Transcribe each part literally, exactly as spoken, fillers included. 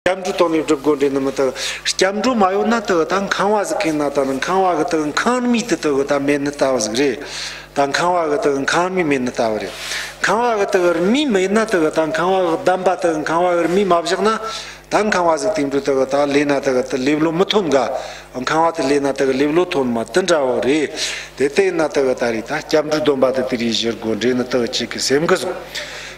སྐྱབས་འགྲོའི་དོན་ལས་སྒྲུབ་དགོས་འདྲེ་ནི་མི་དག་སྐྱབས་འགྲོ་མ་ཡོད་ན་དག་ད་ཁང་བ་ཟིག་གིན་ན་ད་ནི་ཁང་བ་གི་དག་ཁང་མིག་དེ་དག་ད་མེད་ནི་ལྟ་བུ་ཟིག་རེད། ད་ཁང་བ་གི་དག་ཁང་མིག་མེད་ནི་ལྟ་བུ་རེད། ཁང་བ་གི་དག་མིག་མེད་ན་དག་ད་ཁང་བ་གི་གདམས་པ་དག་ཁང་བ་གི་མིག་མ་བཞག་ན། ད་ཁང་བ་ཟིག་དེ་འགྲོ་དག་ད་ལས་ན་དག་ད་ལེབ་ལོ་མི་ཐོན་ག་ཁང་བ་དེ་ལས་ན་དག་ལེབ་ལོ་ཐོན་མ་དེ་འདྲ་བོ་རེད། དེ་ལྟས་ན་དག་ད་རེད། ད་སྐྱབས་འགྲོའི་སྡོམ་པ་དེ་དེ་རིགས་བཞེས་དགོས་འདྲེ་ནི་དག་ཅིག་གི་སེམས་གི་སོང་།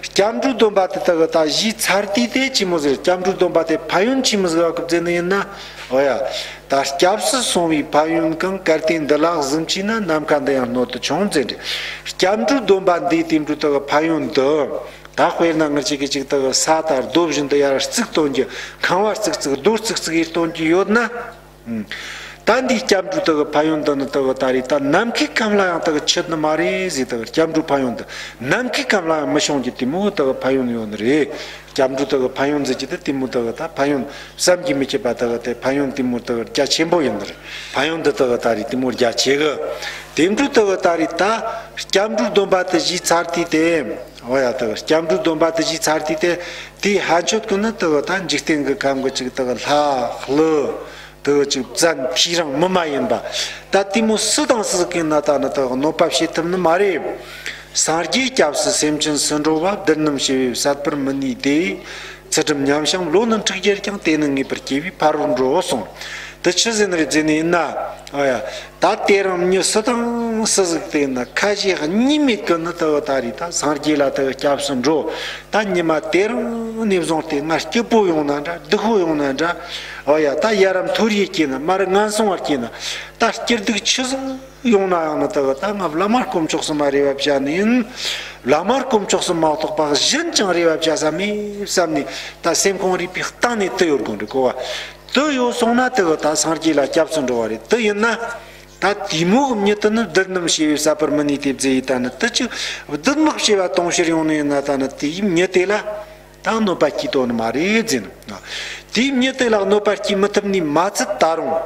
སྐྱབས་འགྲོའི་སྡོམ་པ་དེ་དག་ད་བཞེས་ཚར་དུས་དེ་ཅི་མོ་ཟེར། སྐྱབས་འགྲོའི་སྡོམ་པ་དེ་ཕན་ཡོན་ཆི་མོ་ཟིག་ག་གི་བརྩད་ནི་ཡིན་ན། འོ་ཡ། ད་སྐྱབས་སུ་སོང་བའི་ཕན་ཡོན་གང་། གལ་ཏེ་འདི་ལ་གཟིམ་ཆེས་ན། ནམ་མཁའ་འདི་ཡང་སྣོད་དུ་ཆུང་། ཟེར་འདྲེ། སྐྱབས་འགྲོའི་སྡོམ་པ་འདིའི་དེ་འགྲོ་དག་ཕན་ཡོན་དུ། ད་དཔེར་ན་ང་ཅག་གི་ཅིག་དག་ས་དང་རྡོ་བཞིན་དུ་ཡར་བརྩིགས་བཏོན་གྱི་ཁང་བ་བརྩིགས་བརྩིགས་རྡོ་བརྩིགས་བརྩིགས་ཡེ་བཏོན་གྱི་ཡོད་ན། ཨང་། ད་འདི་སྐྱབས་འགྲོའི་དག་ཕན་ཡོན་འདི་ནི་དག་ད་རེད། ད་ནམ་མཁའི་ཁམས་ལ་ཡང་དག་ཆད་ནི་མ་རེད་ཟེར། དག་སྐྱབས་འགྲོའི་ཕན་ཡོན་འདི་ནམ་མཁའི་ཁམས་ལ་ཡང་མི་ཤོང་གི་དེ་མོ་དག་ཕན་ཡོན་ཡོད་ནི་རེད། སྐྱབས་འགྲོའི་དག་ཕན་ཡོན་ཟེར་གྱི་དེ་དེ་མོ་དག་ད་ཕན་ཡོན་བསམ་གྱིས་མི་ཁྱབ་པ་དག་དེ་ཕན་ཡོན་དེ་མོ་དག་རྒྱ་ཆེན་པོ་ཡོད་ནི་རེད། ཕན་ཡོན་འདི་དག་ད་རེད་དེ་མོ་རྒྱ་ཆེ་གི། དེ་འགྲོའི་དག་ད་རེད། ད་སྐྱབས་འགྲོའི་སྡོམ་པ་དེ་བཞེས་ཚར་དུས་དེ། འོ་ཡ། དག་སྐྱབས་འགྲོའི་སྡོམ་པ་དེ་བཞེས་ཚར་དུས་དེ། དེའི་ཕན་ཆོད་ཀྱི་ནི་དག་ད་འཇིག་རྟེན་གྱི་ཁམས་ཀྱི་ཅིག་དག་ལྷ་ཀླུ། དུ་ཅིག་བཙན་ཐེའུ་རང་མི་མ་ཡིན་པ། ད་དེ་མོ་སུ་དང་སུ་གིས་ན་ད་ནི་དུ་གནོད་པ་བྱེད་ཐུབ་ནི་མ་རེད། སངས་རྒྱས་སྐྱབས་སུ་སེམས་ཅན་སུ་འགྲོ་བ། བདུད་རྣམས་ཞི་བས་བསད་པར་མི་ནུས་ཏེ། ཚུལ་ཁྲིམས་ཉམས་ཤིང་བློ་ནི་འཁྲུགས་གྱུར་ཀྱང་། དེ་ནི་ངེས་པར་སྐྱེ་བའི་ཕ་རོལ་འགྲོ་གསུངས། དེ་ཆི་ཟེར་ནི་རེད་ཟེར་ནི་ཡིན་ན། ཨ་ཡ། ད་དེ་རིང་མྱི་སུ་དང་སུ་ཟིག་དེ་ན་ཁ་ཞེ་གཉིས་མེད་ཀྱི་ནི་དུ་ད་རེད། ད་སངས་རྒྱས་ལ་དུ་སྐྱབས་སུ་འགྲོ། ད་ཉི་མ་དེ་རིང་ནས་བཟུང་སྟེ་ང་སྐྱིད་པོ་ཡོང་ན་འདྲ། སྡུག་པོ་ཡོང་ན་འདྲ། འོ་ཡ། ད་ཡ་རབས་མཐོ་རིས་སྐྱེས་ན། མ་རབས་ངན་སོང་བར་སྐྱེས་ན། ད་སྐྱིད་སྡུག་ཆི་ཟིག་ཡོང་ན་ཡང་ནི་དུ་ད་ང་བླ་མ་དཀོན་མཆོག་གསུམ་མ་རེ་བ་བྱ་ནི་ཡིན། བླ་མ་དཀོན་མཆོག་གསུམ་མ་གཏོགས་པ་གཞན་ཅང་རེ་བ་བྱ་ས་མེད་བསམ་ནས། ད་སེམས་ཁོང་རུས་པའི་གཏིང་ནས་དུ་ཡོད་དགོས་འདུག་གོ་བ། དུ་ཡོད་སོང་ན་དུ་ད་སངས་རྒྱས་ལ་སྐྱབས་སུ་འགྲོ་བ་རེད། དུ་ཡིན་ན། ད་དེ་མོ་གི་མྱི་དེ་ནི་བདུད་རྣམས་ཞི་བས་བསད་པར་མི་ནུས་ཏེ་ཟེར་ཡི་ད་ནི་དུ་ཅིག་བདུད་མོ་ཞི་བ་དུང་ཕྱུར་ཡོང་ནི་ཡིན་ན་ད་ནི་དེའི་མྱི་དེ་ལ་ད་གནོད་པ་སྐྱེལ་དོ་ནི་མ་རེད་ཟེར་ནི། དེའི་མྱི་དེ་ལ་གནོད་པ་སྐྱེལ་མི་ཐུབ་ནི་མ་ཚད་ད་རུང་།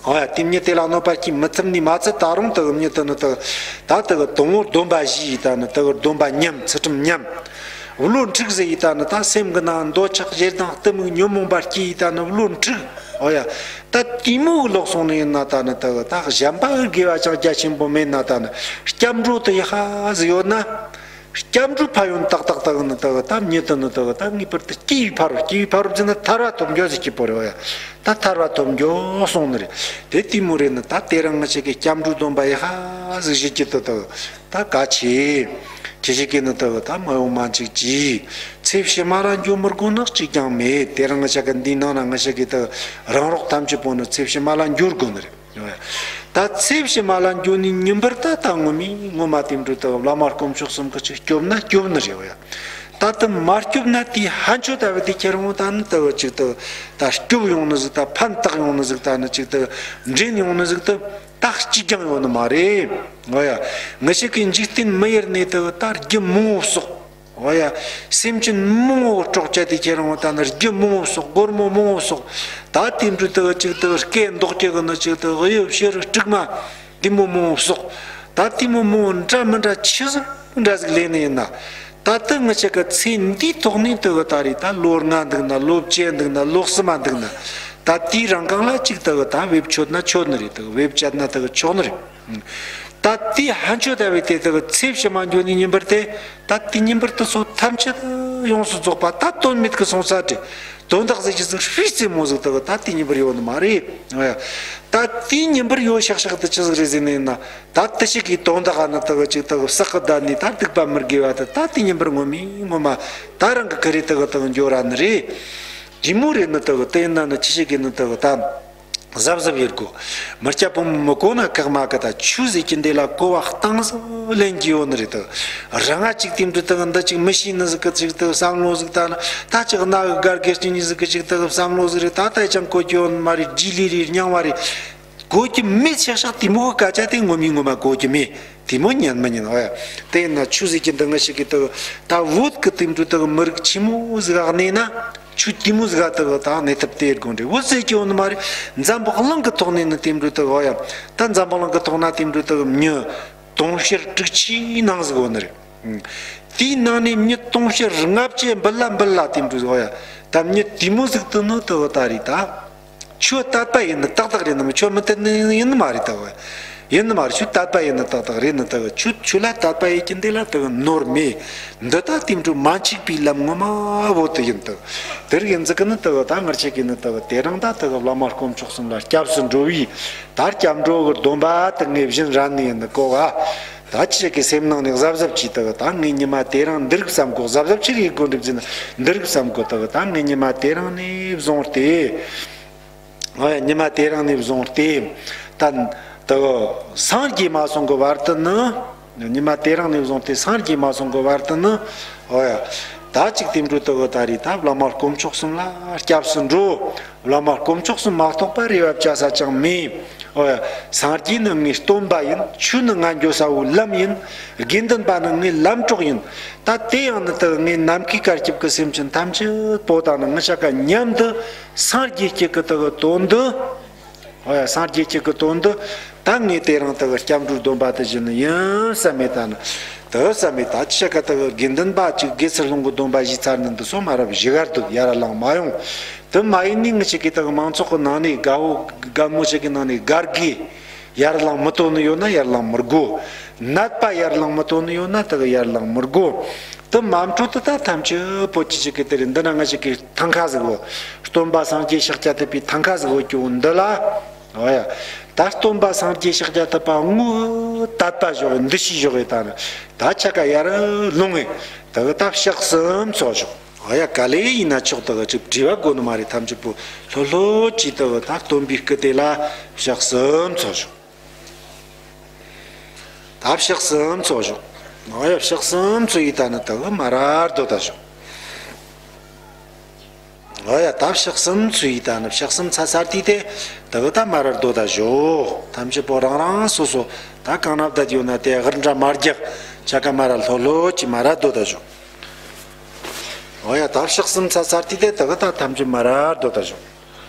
འོ་ཡ། དེའི་མྱི་དེ་ལ་གནོད་པ་སྐྱེལ་མི་ཐུབ་ནི་མ་ཚད་ད་རུང་དུ་མྱི་དེ་ནི་དུ་ད་དུ་དང་པོ་སྡོམ་པ་བཞེས་ཡི་ད་ནི་དུ་སྡོམ་པ་ཉམས། ཚུལ་ཁྲིམས་ཉམས། བློ་འཁྲུགས་ཟེར་ཡི་ད་ནི་ད་སེམས་གི་ནང་འདོད་ཆགས་ཞེ་སྡང་གཏི་མུག་ཉོན་མོངས་པ་སྐྱེས་ཡི་ད་ནི་བློ་འཁྲུགས། འོ་ཡ། ད་དེ་མོ་གི་ལོག་སོང་ནི་ཡིན་ན་ད་ནི་དུ་ད་གཞན་པ་གི་དགེ་བ་ཅང་རྒྱ་ཆེན་པོ་མེད་ན། ད་ནི་སྐྱབས་འགྲོ་དུ་ཡག་པ་ཟིག་ཡོད་ན། སྐྱབས་འགྲོའི་ཕན་ཡོན་ཏག་ཏག་ཏག་ནི་དུ་ད་མྱི་དེ་ནི་དུ་ད་ངེས་པར་དུ་སྐྱེ་བའི་ཕ་རོལ། སྐྱེ་བའི་ཕ་རོལ་ཟེར་ན་ཐར་པ་ཐོབ་འགྱོ་ཟེར་གྱི་བོ་རེད། འོ་ཡ། ད་ཐར་པ་ཐོབ་འགྱོ་གསུངས་ནི་རེད། དེ་དེ་མོ་རེད་ནི། ད་དེ་རིང་ང་ཅག་གི་སྐྱབས་འགྲོའི་སྡོམ་པ་ཡག་པ་ཟིག་བཞེས་རྒྱུ་དེ་དུ་ད་གལ་ཆེ། ཁྱེད་ཅག་གིས་ནི་དུ་ད་མི་ཡོང་མ་འཇིག་གྱིས། ཚེ་ཕྱི་མ་ལ་འགྱོ་མི་དགོས་ནི་གཅིག་ཀྱང་མེད། དེ་རིང་ང་ཅག་གི་འདིའི་ནང་ན་ང་ཅག་གི་དུ་རང་རོགས་ཐམས་ཅད་པོ་ནི་ཚེ་ཕྱི་མ་ལ་འགྱོ་དགོས་ནི་རེད། ད་ཚེ་ཕྱི་མ་ལ་འགྱོ་ནི་ཉིན་པར་ད་ད་ངོ་མའི་ངོ་མ་དེ་འགྲོ་དུ་བླ་མ་དཀོན་མཆོག་གསུམ་གྱིས་ཅིག་སྐྱོབ་ན་སྐྱོབ་ནི་རེད། འོ་ཡ། ད་དུ་མ་སྐྱོབ་ན་དེའི་ཕན་ཆོད་ད་བས་དེ་ཁྱེར་འོང་ད་ནི་དུ་ཅིག་དུ་ད་སྐྱོབ་ཡོང་ནི་ཟིག་ད་ཕན་བཏགས་ཡོང་ནི་ཟིག་ད་ནི་ཅིག་དུ་འདྲེན་ཡོང་ནི་ཟིག་དུ་ད་གཅིག་ཀྱང་ཡོད་ནི་མ་རེད། འོ་ཡ། ང་ཅག་གི་འཇིག་རྟེན་མི་ཡུལ་ནས་དུ་ད་རྒྱུ་མང་བོ་གསོག། འོ་ཡ། སེམས་ཅན་མང་བོ་སྲོག་བཅད་དེ་ཁྱེར་འོང་ད་ནི་རྒྱུ་མང་བོ་གསོག། སྒོར་མོ་མང་བོ་གསོག། ད་དེ་འདྲ་དུ་ཅིག་དུ་སྐད་མདོག་སྐྱེ་གི་ནི་ཅིག་དུ་གཡུ་བྱུ་རུ་དཀྲུག་མ་དེ་མོ་མང་བོ་གསོག། ད་དེ་མོ་མང་བོ་འདྲ་མི་འདྲ་ཆི་ཟིག་འདྲ་ཟིག་ལས་ནི་ཡིན་ན། ད་དུ་ང་ཅག་གི་ཚེ་འདིའི་ཐོག་ནས་དུ་གི་ད་རེད། ད་ལོ་ལྔ་འདུག་ན། ལོ་བཅུ་འདུག་ན། ལོ་གསུམ་མ་འདུག་ན། ད་དེའི་རིང་གང་ལ་ཅིག་དུ་གི་ད་བེབ་ཆོད་ན་ཆོད་ནི་རེད། དུ་བེབ་བཅད་ན་དུ་གི་ཆོག་ནི་རེད། ད་དེའི་ཕན་ཆོད་ད་བས་དེ་དག་ཚེ་ཕྱི་མ་འགྱོ་ནི་ཉིན་པར་དེ། ད་དེ་ཉིན་པར་དུ་སོ་ཐམས་ཅད་ཡོངས་སུ་རྫོགས་པ་ད་དོན་མེད་ཀྱི་སོང་ས་དེ། དོན་དག་ཟེར་གྱི་ཟིག་ཧྲིལ་རྩེ་མོ་ཟིག་དག་ད་དེ་ཉིན་པར་ཡོད་ནི་མ་རེད། ད་དེ་ཉིན་པར་ཡོད་ཤག་ཤག་དེ་ཆི་ཟིག་རེད་ཟེར་ནས་ན། ད་དེ་ཞིག་གི་དོན་དག་ནི་དག་ཅིག་དག་བསགས་གི་ད་ནི་ད་སྡིག་པ་མི་དགེ་བ་དེ་ད་དེ་ཉིན་པར་ངོ་མའི་ངོ་མ་ད་རང་གི་ཁ་རེ་དག་དག་འགྱོ་ར་ནི་རེད། དེ་མོ་རེད་ནི་དག་དེ་ཡིན་ན་ནི་ཆི་ཞིག་གི་ནི་དག་ད། གཟབ་གཟབ་ཡེད་དགོས། མི་སྐྱ་ཕོ་མོ་མི་གོ་ན་ཁག་མ་གི། ད་ཆོས་ཟེར་གྱི་འདི་ལ་གོ་བ་གཏིང་ཟབ་ལེན་གྱི་ཡོད་ནི་རེད་དོ། རང་ང་ཅིག་དེ་འདྲ་དང་འདི་ཅིག་མི་ཤེས་ནི་ཟིག་གི་ཅིག་དུ་བསམ་བློ་ཟིག་ད་ན། ད་ཅིག་རྣ་གི་སྒར་གི་ཅིག་ཉིད་ཟིག་གི་ཅིག་དུ་བསམ་བློ་ཟིག་རེད། ད་ལྟ་ཅང་གོ་གི་ཡོད་ནི་མ་རེད། རྗེས་ལུས་རེད། རྙིང་བ་རེད། གོ་གི་མེད་ཤག་ཤག་དེ་མོ་གི་སྐད་ཆ་དེ་ངོ་མའི་ངོ་མ་གོ་གི་མེད། དེ་མོ་ཉན་མི་ཉན། འོ་ཡ། དེ་ཡིན་ན་ཆོས་ཟེར་གྱི་འདི་ང་ཞིག་གི་དུ་ད་བོད་གི་དེ་འདྲ་དུ་མི་རིགས་ཆེན་མོ་ཟིག་ག་གནས་ན། ཆོས་དེ་མོ་ཟིག་ག་དུ་ད་གནས་ཐབས་དེ་དགོས་འདྲ་བོ་ཟེར་གྱི་ཡོད་ནི་མ་རེད། འཛམ་བུ་གླིང་གི་ཐོག་ནས་ནི་དེ་འདྲ་དུ་འོ་ཡ། ད་འཛམ་བུ་གླིང་གི་ཐོག་ན་དེ་འདྲ་དུ་མྱི་དུང་ཕྱུར་དྲུག་ཅུའི་ནང་ཟིག་ཡོད་ནི་རེད། དེའི་ནང་ནས་མྱི་དུང་ཕྱུར་ལྔ་བཅུ་འབུལ་ལ་འབུལ་ལ་དེ་འདྲ་ཟིག་ཡ། ད་མྱི་དེ་མོ་ཟིག་ཏུ་ནི་དུ་ད་རེད་ད། ཁྱོད་དད་པ་ཡིན་ནི་ཏག་ཏག་རེད་ནི། ཁྱོད་མི་དད་ནི་ཡིན་ནི་མ་རེད་ད། ཡིན་ནི་མ་རེད། ཁྱོད་དད་པ་ཡིན་ནི་ཏག་ཏག་རེད་ནི་ད། ཁྱོད་ཁྱོད་ལ་དད་པ་ཡིན་གྱི་འདི་ལ་ད་ནོར་མེད། འདི་ད་དེ་འདྲ་མ་འཆུག་པའི་ལམ་ངོ་མ་བོ་དུ་ཡིན་ད། དེར་ཡིན་ཟིག་གི་ནི་ད་ད་ངར་ཆེ་གི་ནི་ད་དེ་རིང་ད་ད་བླ་མ་དཀོན་མཆོག་གསུམ་ལ་སྐྱབས་སུ་འགྲོ་བའི་ད་སྐྱབས་འགྲོ་གི་སྡོམ་པ་ད་ངས་བཞིན་རན་ནི་ཡིན་ནི་གོ་ག། ད་ཁྱེད་ཀྱི་སེམས་ནང་ནས་གཟབ་གཟབ་གྱིས་དུ་ད་ངས་ཉི་མ་དེ་རིང་འདི་རིགས་བསམ་གོ། གཟབ་གཟབ་ཆི་རིགས་དགོས་འདྲི་ཟིན་འདི་རིགས་བསམ་གོ། དུ་ད་ངས་ཉི་མ་དེ་རིང་ནས་བཟུང་སྟེ། ཨ་ཡ། ཉི་མ་དེ་རིང་ནས་བཟུང་སྟེ། ད་དུ་སངས་རྒྱས་མ་སོང་གི་བར་དུ་ནི། ཉི་མ་དེ་རིང་ནས་བཟུང་སྟེ་སངས་རྒྱས་མ་སོང་གི་བར་དུ་ནི། ཨོ་ཡ། ད་ཅིག་དེ་འདྲ་དུ་ད་རེད་ད་བླ་མ་དཀོན་མཆོག་གསུམ་ལ་སྐྱབས་སུ་འགྲོ། བླ་མ་དཀོན་མཆོག་གསུམ་མ་གཏོགས་པ་རེ་བ་བཅའ་ས་ཅང་མེད། ཨོ་ཡ། སངས་རྒྱས་ནི་ངའི་སྟོན་པ་ཡིན། ཆོས་ནི་ང་འགྱོ་ས་བོའི་ལམ་ཡིན། དགེ་འདུན་པ་ནི་ངའི་ལམ་གྲོགས་ཡིན། ད་དེ་ཡང་ནི་དུ་ངའི་ནམ་མཁའི་བཀའ་སྐྱིབས་ཀྱི་སེམས་ཅན་ཐམས་ཅད་པོ་དང་ནི་ངི་ཤ་ཀ་མཉམ་དུ་སངས་རྒྱས་སྐྱེ་གི་དུ་གི་དོན་དུ། ཨོ་ཡ། སངས་རྒྱས་སྐྱེ་གི་དོན་དུ་ད་ངས་དེ་རིང་དུ་གི་སྐྱབས་འགྲོའི་སྡོམ་པ་དུ་བཞེས་ནི་ཡིན་བསམ་མེད་ད་ནི། དུ་བསམ་མེད་ད་ཅི་ཤ་ཀ་དུ་གི་དགེ་འདུན་པ་ཅིག་དགེ་ཚུལ་སློང་གི་སྡོམ་པ་བཞེས་ཚར་ནི་འདི་སོ་མ་རབས་བཞི་གར་འདུག་ཡར་ལངས་མ་ཡོང་། དུ་མ་ཡིན་ནི་ངི་ཆེ་གི་དུ་གི་མང་ཚོགས་གི་ནང་ནས་དགའ་བོ་དགའ་མོ་ཆེ་གི་ནང་ནས་དགའ་དགེ། ཡར་ལངས་མི་ཐོན་ནི་ཡོད་ན་ཡར་ལངས་མི་དགོས། ནད་པ་ཡར་ལངས་མི་ཐོན་ནི་ཡོད་ན་དེ་ག་ཡར་ལངས་མི་དགོས། དེ་མ་འཕྲོད་དེ་ད་ཐམས་ཅད་པོ་ཅི་ཞིག་གི་དེ་རེད། འདི་ན་ང་ཞིག་གི་ཐང་ཁ་ཟིག་གོ། སྟོན་པ་སངས་རྒྱས་ཤཱཀྱ་ཐུབ་པའི་ཐང་ཁ་ཟིག་གོ་ཀྱོ་འདི་ལ། ཨོ་ཡ། ད་སྟོན་པ་སངས་རྒྱས་ཤཱཀྱ་ཐུབ་པ་དངོས་དད་པ་ཞོག་འདི་ཤི་ཞོག་ཡི་ད་ནི། ད་ཆ་ཀ་ཡར་ལོང་ངེ་དེ་ག་ད་ཕྱག་གསུམ་ཚོགས་ཞོག་ཨ་ཡ། ག་ལེ་ཡིན་ན་ཆོག་ད་ག་ཅིག་དྲི་བ་དགོས་ནི་མ་རེད། ཐམས་ཅད་པོ་ལྷོད་ལྷོད་ཀྱིས་ད་ག་ད་སྟོན་པའི་སྐུ་དེ་ལ་ཕྱག་གསུམ་ཚོགས་ཞོག་ད་ཕྱག་གསུམ་ཚོགས་ཞོག་ཨ་ཡ། ཕྱག་གསུམ་ཚོགས་ཡི་ད་ནི་ད་ག་མ་ར་རྡོ་ད་ཞོག་ཨ་ཡ། ད་ཕྱག་གསུམ་ཚོགས་ཡི་ད་ནི་ཕྱག་གསུམ་ཚ་ཚར་དུས་དེ་ད་ག་ད་མ་ར་རྡོ་ད་ཞོག་ཐམས་ཅད་པོ་རང་རང་སོ་སོ་ད་གང་ན་བསྡད་ཡོད་ན་དེ་དབུར་འདྲ་མ་རྒྱག་ཆ་ཀ་མ་ར་ལྷོད་ལྷོད་ཀྱིས་མ་ར་རྡོ་ད་ཞོག་ཨོ་ཡ། ད་ཕྱག་གསུམ་ཚར་ཚར་དུས་དེ་དག་ད་ཐམས་ཅད་མ་ར་རྡོ་ད་ཞོག་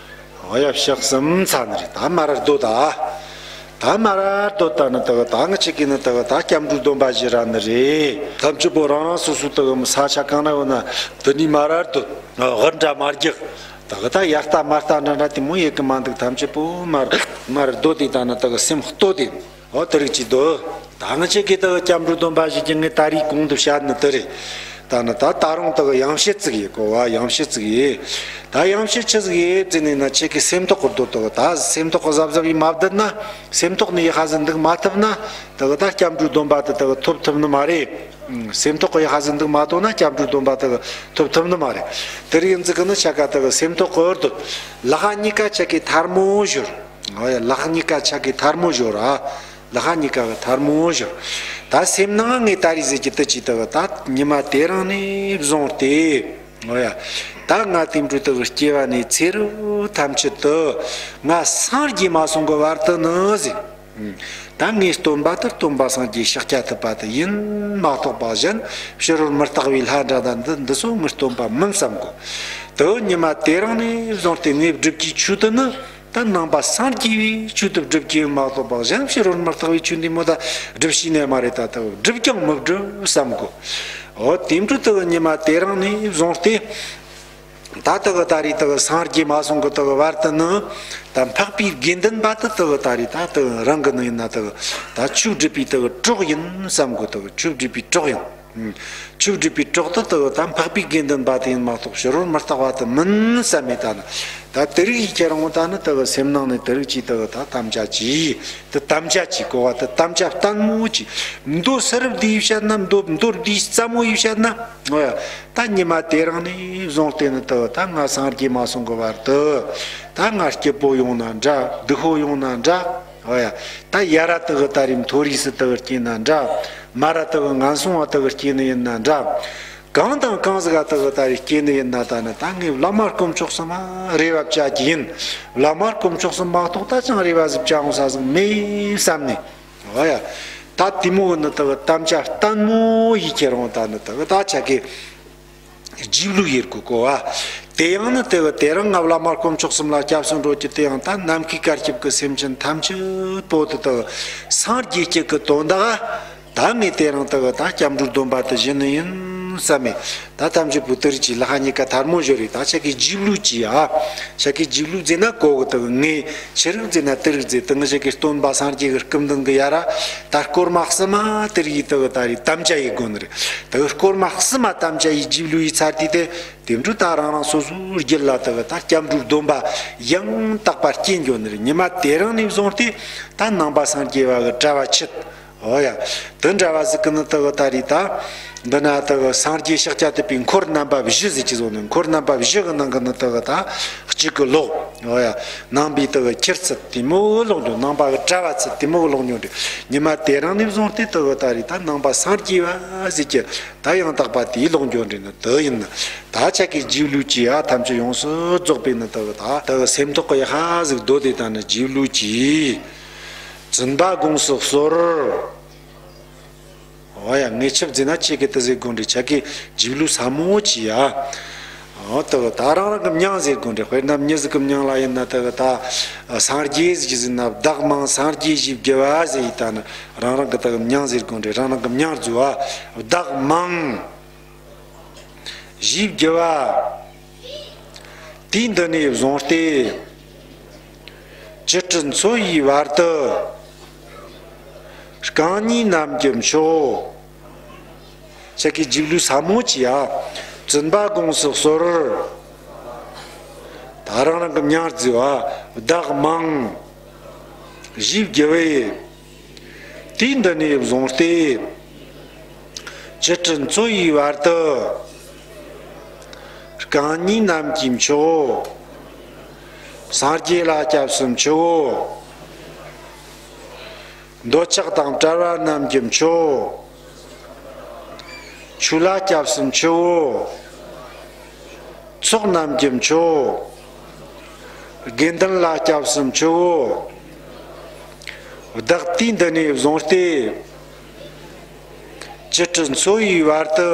ཨོ་ཡ། ཕྱག་གསུམ་ཚར་ནི་རེད། ད་མ་ར་རྡོ་ད། ད་མ་ར་རྡོ་ད་ནི་དག་ད་ང་ཆེ་གི་ནི་དག་ད་སྐྱབས་འགྲོའི་སྡོམ་པ་བཞེས་ར་ནི་རེད། ཐམས་ཅད་པོ་རང་རང་སོ་སོའི་དག་ས་ཆ་གང་ན་ཡོད་ན་དེ་ནས་མ་ར་རྡོ། དབུར་འདྲ་མ་རྒྱག་དག་ད་ཡར་ལྟ་མར་ལྟ་འདྲ་འདྲ་དེ་མོ་ཡེ་གི་མ་འདུག་ཐམས་ཅད་པོ་མ་ར་མ་ར་རྡོ་དེ་ད་ནི་དག་སེམས་རྡོ་དེ། ཨོ་དེ་རིགས་ཅིག་འདུག་ད་ང་ཆེ་གི་དག་སྐྱབས་འགྲོའི་སྡོམ་པ་བཞེས་ཀྱི་ངས་ད་རེས་གོང་དུ་བཤད་ནི་དེ་རེད། ད་ནི་ད་ད་རུང་དག་ཡང་བཤད་ཙིག་ཡིན་གོ་བ། ཡང་བཤད་ཙིག་ཡིན། ད་ཡང་བཤད་ཆི་ཟིག་ཡིན་ཟེར་ནས་ན་ཆེ་གི་སེམས་ཐོག་གི་རྡོ་དག་ད་སེམས་ཐོག་གི་གཟབ་གཟབ་ཡིན་མ་བསྡད་ན། སེམས་ཐོག་ནས་ཡི་ཧ་ཟིག་འདུག་མ་ཐུབ་ན། དག་ད་སྐྱབས་འགྲོའི་སྡོམ་པ་དེ་དག་ཐོབ་ཐུབ་ནི་མ་རེད། སེམས་ཐོག་གི་ཡི་ཧ་ཟིག་འདུག་མ་ཐོབ་ན་སྐྱབས་འགྲོའི་སྡོམ་པ་དག་ཐོབ་ཐུབ་ནི་མ་རེད། དེ་རིང་ཟིག་གི་ནི་ཆ་ཀ་དག་སེམས་ཐོག་གི་རྡོ། ལག་གཉིས་ཀ་ཆ་གི་ཐལ་མོ་སྦྱར། ཨོ་ཡ། ལག་གཉིས་ཀ་ཆ་གི་ཐལ་མོ་སྦྱར་ར། ལག་གཉིས་ཀ་གི་ཐལ་མོ་སྦྱར། ད་སེམས་ནང་ངས་ད་རེས་ཟེར་གྱི་དུ་ཅི་དུ་ད་ཉི་མ་དེ་རིང་ནས་བཟུང་སྟེ། ཨོ་ཡ། ད་ང་དེ་འཕྲོ་དུ་སྐྱེ་བ་ནས་ཚེ་རབས་ཐམས་ཅད་དུ་ང་སངས་རྒྱས་མ་སོང་གི་བར་དུ་ནི་ཟེར། ད་ངའི་སྟོན་པ་དེ་སྟོན་པ་སངས་རྒྱས་ཤཱཀྱ་ཐུབ་པ་དེ་ཡིན་མ་གཏོགས་པ་གཞན་ཕྱི་རོལ་མི་རྟག་པའི་ལྷ་འདྲ་ད་འདི་འདི་ཚོ་ངའི་སྟོན་པ་མིན་བསམ་གོ། དུ་ཉི་མ་དེ་རིང་ནས་བཟུང་སྟེ་ངས་བསྒྲུབ་ཀྱི་ཆོས་དེ་ནི། ད་ནང་པ་སངས་རྒྱས་པའི་ཆོས་དེ་སྒྲུབ་ཀྱི་ཡིན་མ་གཏོགས་པ་གཞན་ཕྱི་རོལ་མི་རྟག་པའི་ཆོས་འདི་མོ་ད་སྒྲུབ་ཤེས་ནས་མ་རེད། ད་ལྟ་སྒྲུབ་ཀྱང་མི་སྒྲུབ་བསམ་དགོས། འོ་དེ་འཕྲོ་དུ་ཉི་མ་དེ་རིང་ནས་བཟུང་སྟེ། ད་ལྟ་གི་ད་རེས་དུ་སངས་རྒྱས་མ་སོང་གི་དུ་བར་དུ་ནི། ད་འཕགས་པའི་དགེ་འདུན་པ་དུ་དུ་ད་རེས་ད་དུ་རང་གི་ནི་ཡིན་ན་དུ་ད་ཆོས་སྒྲུབ་པའི་དུ་གྲོགས་ཡིན་བསམ་དགོས། དུ་ཆོས་སྒྲུབ་པའི་གྲོགས་ཡིན། ཆོས་སྒྲུབ་པའི་གྲོགས་དེ་དག་ད་འཕགས་པའི་དགེ་འདུན་པ་དེ་ཡིན་མ་གཏོགས་ཕྱི་རོལ་མི་རྟག་པ་དེ་མིན་བསམ་མེད། ད་ནི་ད་དེ་རིགས་ཡི་ཁྱེད་རང་ད་ནི་དག་སེམས་ནང་ནས་དེ་རིགས་ཀྱིས་དག་ད་དམ་བཅའ་གྱིས་དེ་དམ་བཅའ་གྱིས་གོ་བ་དེ་དམ་བཅའ་བརྟན་མོ་གྱིས་མདོ་སི་རབ་འདི་ཡིས་བཤད་ན། མདོ་མདོ་འདི་རྩ་མོ་ཡིས་བཤད་ན། འོ་ཡ། ད་ཉི་མ་དེ་རིང་ནས་བཟུང་སྟེ་ནི་དག་ད་ང་སངས་རྒྱས་མ་སོང་གི་བར་དུ་ད་ང་སྐྱིད་པོ་ཡོང་ན་འདྲ། སྡུག་པོ་ཡོང་ན་འདྲ། ཨོ་ཡ། ད་ཡ་ར་དག་ད་རེས་མཐོ་རིས་སུ་དག་སྐྱེས་ན་འདྲ། མ་ར་དག་ངན་སོང་བ་དག་སྐྱེས་ནི་ཡིན་ན་འདྲ། གང་དང་གང་ཟིག་ག་དག་ད་རེས་སྐྱེས་ནི་ཡིན་ན། ད་ནི་ད་ངས་བླ་མ་དཀོན་མཆོག་གསུམ་མ་རེ་བ་བཅའ་གི་ཡིན། བླ་མ་དཀོན་མཆོག་གསུམ་མ་གཏོགས་ད་ཅང་རེ་བ་ཟིག་བཅའ་འོང་ས་ཟིག་མེད་བསམ་ནས། ཨོ་ཡ། ད་དེ་མོ་ནི་དག་དམ་བཅའ་བརྟན་མོ་ཡིས་ཁྱེར་འོང་། ད་ནི་དག་ད་ཆ་གི། རྗེས་ལུས་ཡེར་གོ་གོ་བ། དེ་ཡང་ནི་དེ་བ་དེ་རིང་ང་བླ་མ་དཀོན་མཆོག་གསུམ་ལ་སྐྱབས་སུ་འགྲོ་རྒྱུ་དེ་ཡང་ད་ནམ་མཁའི་བཀའ་སྐྱིབས་ཀྱི་སེམས་ཅན་ཐམས་ཅད་པོ་དེ་དག་སངས་རྒྱས་སྐྱེ་གི་དོན་དག་ ད་ངས་དེ་རིང་དག་ད་སྐྱབས་འགྲོའི་སྡོམ་པ་དེ་བཞེས་ནི་ཡིན་བསམ་མེད། ད་ཐམས་ཅད་པོ་དེ་རིགས་ཀྱི་ལ་ཧ་གཉིས་ཀ་ཐལ་མོ་སྦྱར་རེད། ད་ཆ་གི་རྗེས་ལུས་ཀྱི་ཨ། ཆ་གི་རྗེས་ལུས་ཟེར་ན་གོ་གི་དག་ངས་ཆི་རིགས་ཟེར་ན་དེ་རིགས་ཟེར། དེ་ངས་ཆ་གི་སྟོན་པ་སངས་རྒྱས་ཀྱི་སྐུ་མདུན་གྱི་ཡ་ར་ད་སྐོར་མ་གསུམ་མ་དེ་རིགས་དག་ད་རེད་དམ་བཅའ་ཡི་དགོས་ནི་རེད། དག་སྐོར་མ་གསུམ་མ་དམ་བཅའ་ཡི་རྗེས་ལུས་ཡི་ཚར་དུས་དེ། དེ་འཕྲོ་ད་རང་རང་སོ་སོའི་རྒྱུད་ལ་དག་ད་སྐྱབས་འགྲོའི་སྡོམ་པ་ཡང་དག་པ་སྐྱེ་འགྱོ་ནི་རེད། ཉི་མ་དེ་རིང་ནས་བཟུང་སྟེ་ད་ནང་པ་སངས་རྒྱས་པ་གི་གྲྭ་བ་ཆེད། འོ་ཡ། དེ་འདྲ་བ་ཟིག་གི་ནི་དག་ད་རེད་ད། འདི་ན་དག་སངས་རྒྱས་ཤཱཀྱ་ཐུབ་པའི་འཁོར་རྣམ་པ་བཞི་ཟེར་གྱི་བཟོ་ནི། འཁོར་རྣམ་པ་བཞི་གི་ནང་གི་ནི་དག་ད་གཅིག་གི་ལོག། འོ་ཡ། ནང་པའི་དག་ཁྱེར་ཚད་དེ་མོ་ལོག་འགྱོ། ནང་པ་གི་གྲྭ་བ་ཚད་དེ་མོ་ལོག་འགྱོ་འདྲི། ཉི་མ་དེ་རིང་ནས་བཟུང་སྟེ་དག་ད་རེད་ད་ནང་པ་སངས་རྒྱས་པ་ཟེར་གྱི་ད་ཡང་དག་པ་དེའི་ལོག་འགྱོ་འདྲི་ནི་དེ་ཡིན་ནི། ད་ཆ་གི་རྗེས་ལུས་ཀྱི་ཨ་ཐམས་ཅད་ཡོངས་སུ་རྫོགས་པའི་ནི་དག་ད་དག་སེམས་ཐོག་གི་ཧ་ཟིག་རྡོ་དེ་ད་ནི་རྗེས་ལུས་ཀྱི། བཙུན་པ་དགོངས་སུ་གསོལ། འོ་ཡ། ངས་ཆི་ཟེར་ན་ཁྱེད་ཀྱིས་དེ་ཟེར་དགོས་འདྲི། ཆ་གི་རྗེས་ལུས་ཟབ་མོ་ཅི་ཡ། འོ་དེ་གི་ད་རང་རང་གི་མྱིང་ཟེར་དགོས་འདྲི། དཔེར་ན་མྱི་ཟིག་གི་མྱིང་ལ་ཡིན་ན་དེ་གི་ད་སངས་རྒྱས་ཟེར་གྱི་ཟེར་ན་བདག་མིང་སངས་རྒྱས་ཞེས་བགྱི་བ་ཟེར་ཡི་ད་ནི་རང་རང་གི་དེ་གི་མྱིང་ཟེར་དགོས་འདྲི། རང་རང་གི་མྱིང་བརྫུ་བ། བདག་མིང་ཞེས་བགྱི་བ། དུས་འདི་ནས་བཟུང་སྟེ། སྤྱི་དྲིལ་འཚོ་ཡི་བར་དུ། རྐང་གཉིས་བསྣམས་ཀྱི་མཆོག། ཆ་གི་རྗེས་ལུས་ཟབ་མོ་ཅི་ཡ། བཙུན་པ་དགོངས་སུ་གསོལ། ད་རང་རང་གི་མྱིང་བརྫུ་བ། བདག་མིང་ཞེས་བགྱི་བའི། དུས་འདི་ནས་བཟུང་སྟེ། སྤྱི་དྲིལ་འཚོ་ཡི་བར་དུ། རྐང་གཉིས་བསྣམས་ཀྱི་མཆོག། སངས་རྒྱས་ལ་སྐྱབས་སུ་མཆིའོ། འདོད་ཆགས་དང་བྲལ་བ་བསྣམས་ཀྱི་མཆོག། ཆོས་ལ་སྐྱབས་སུ་མཆིའོ། ཚོགས་བསྣམས་ཀྱི་མཆོག། དགེ་འདུན་ལ་སྐྱབས་སུ་མཆིའོ། བདག་དུས་འདི་ནས་བཟུང་སྟེ། སྤྱི་དྲིལ་འཚོ་ཡི་བར་དུ།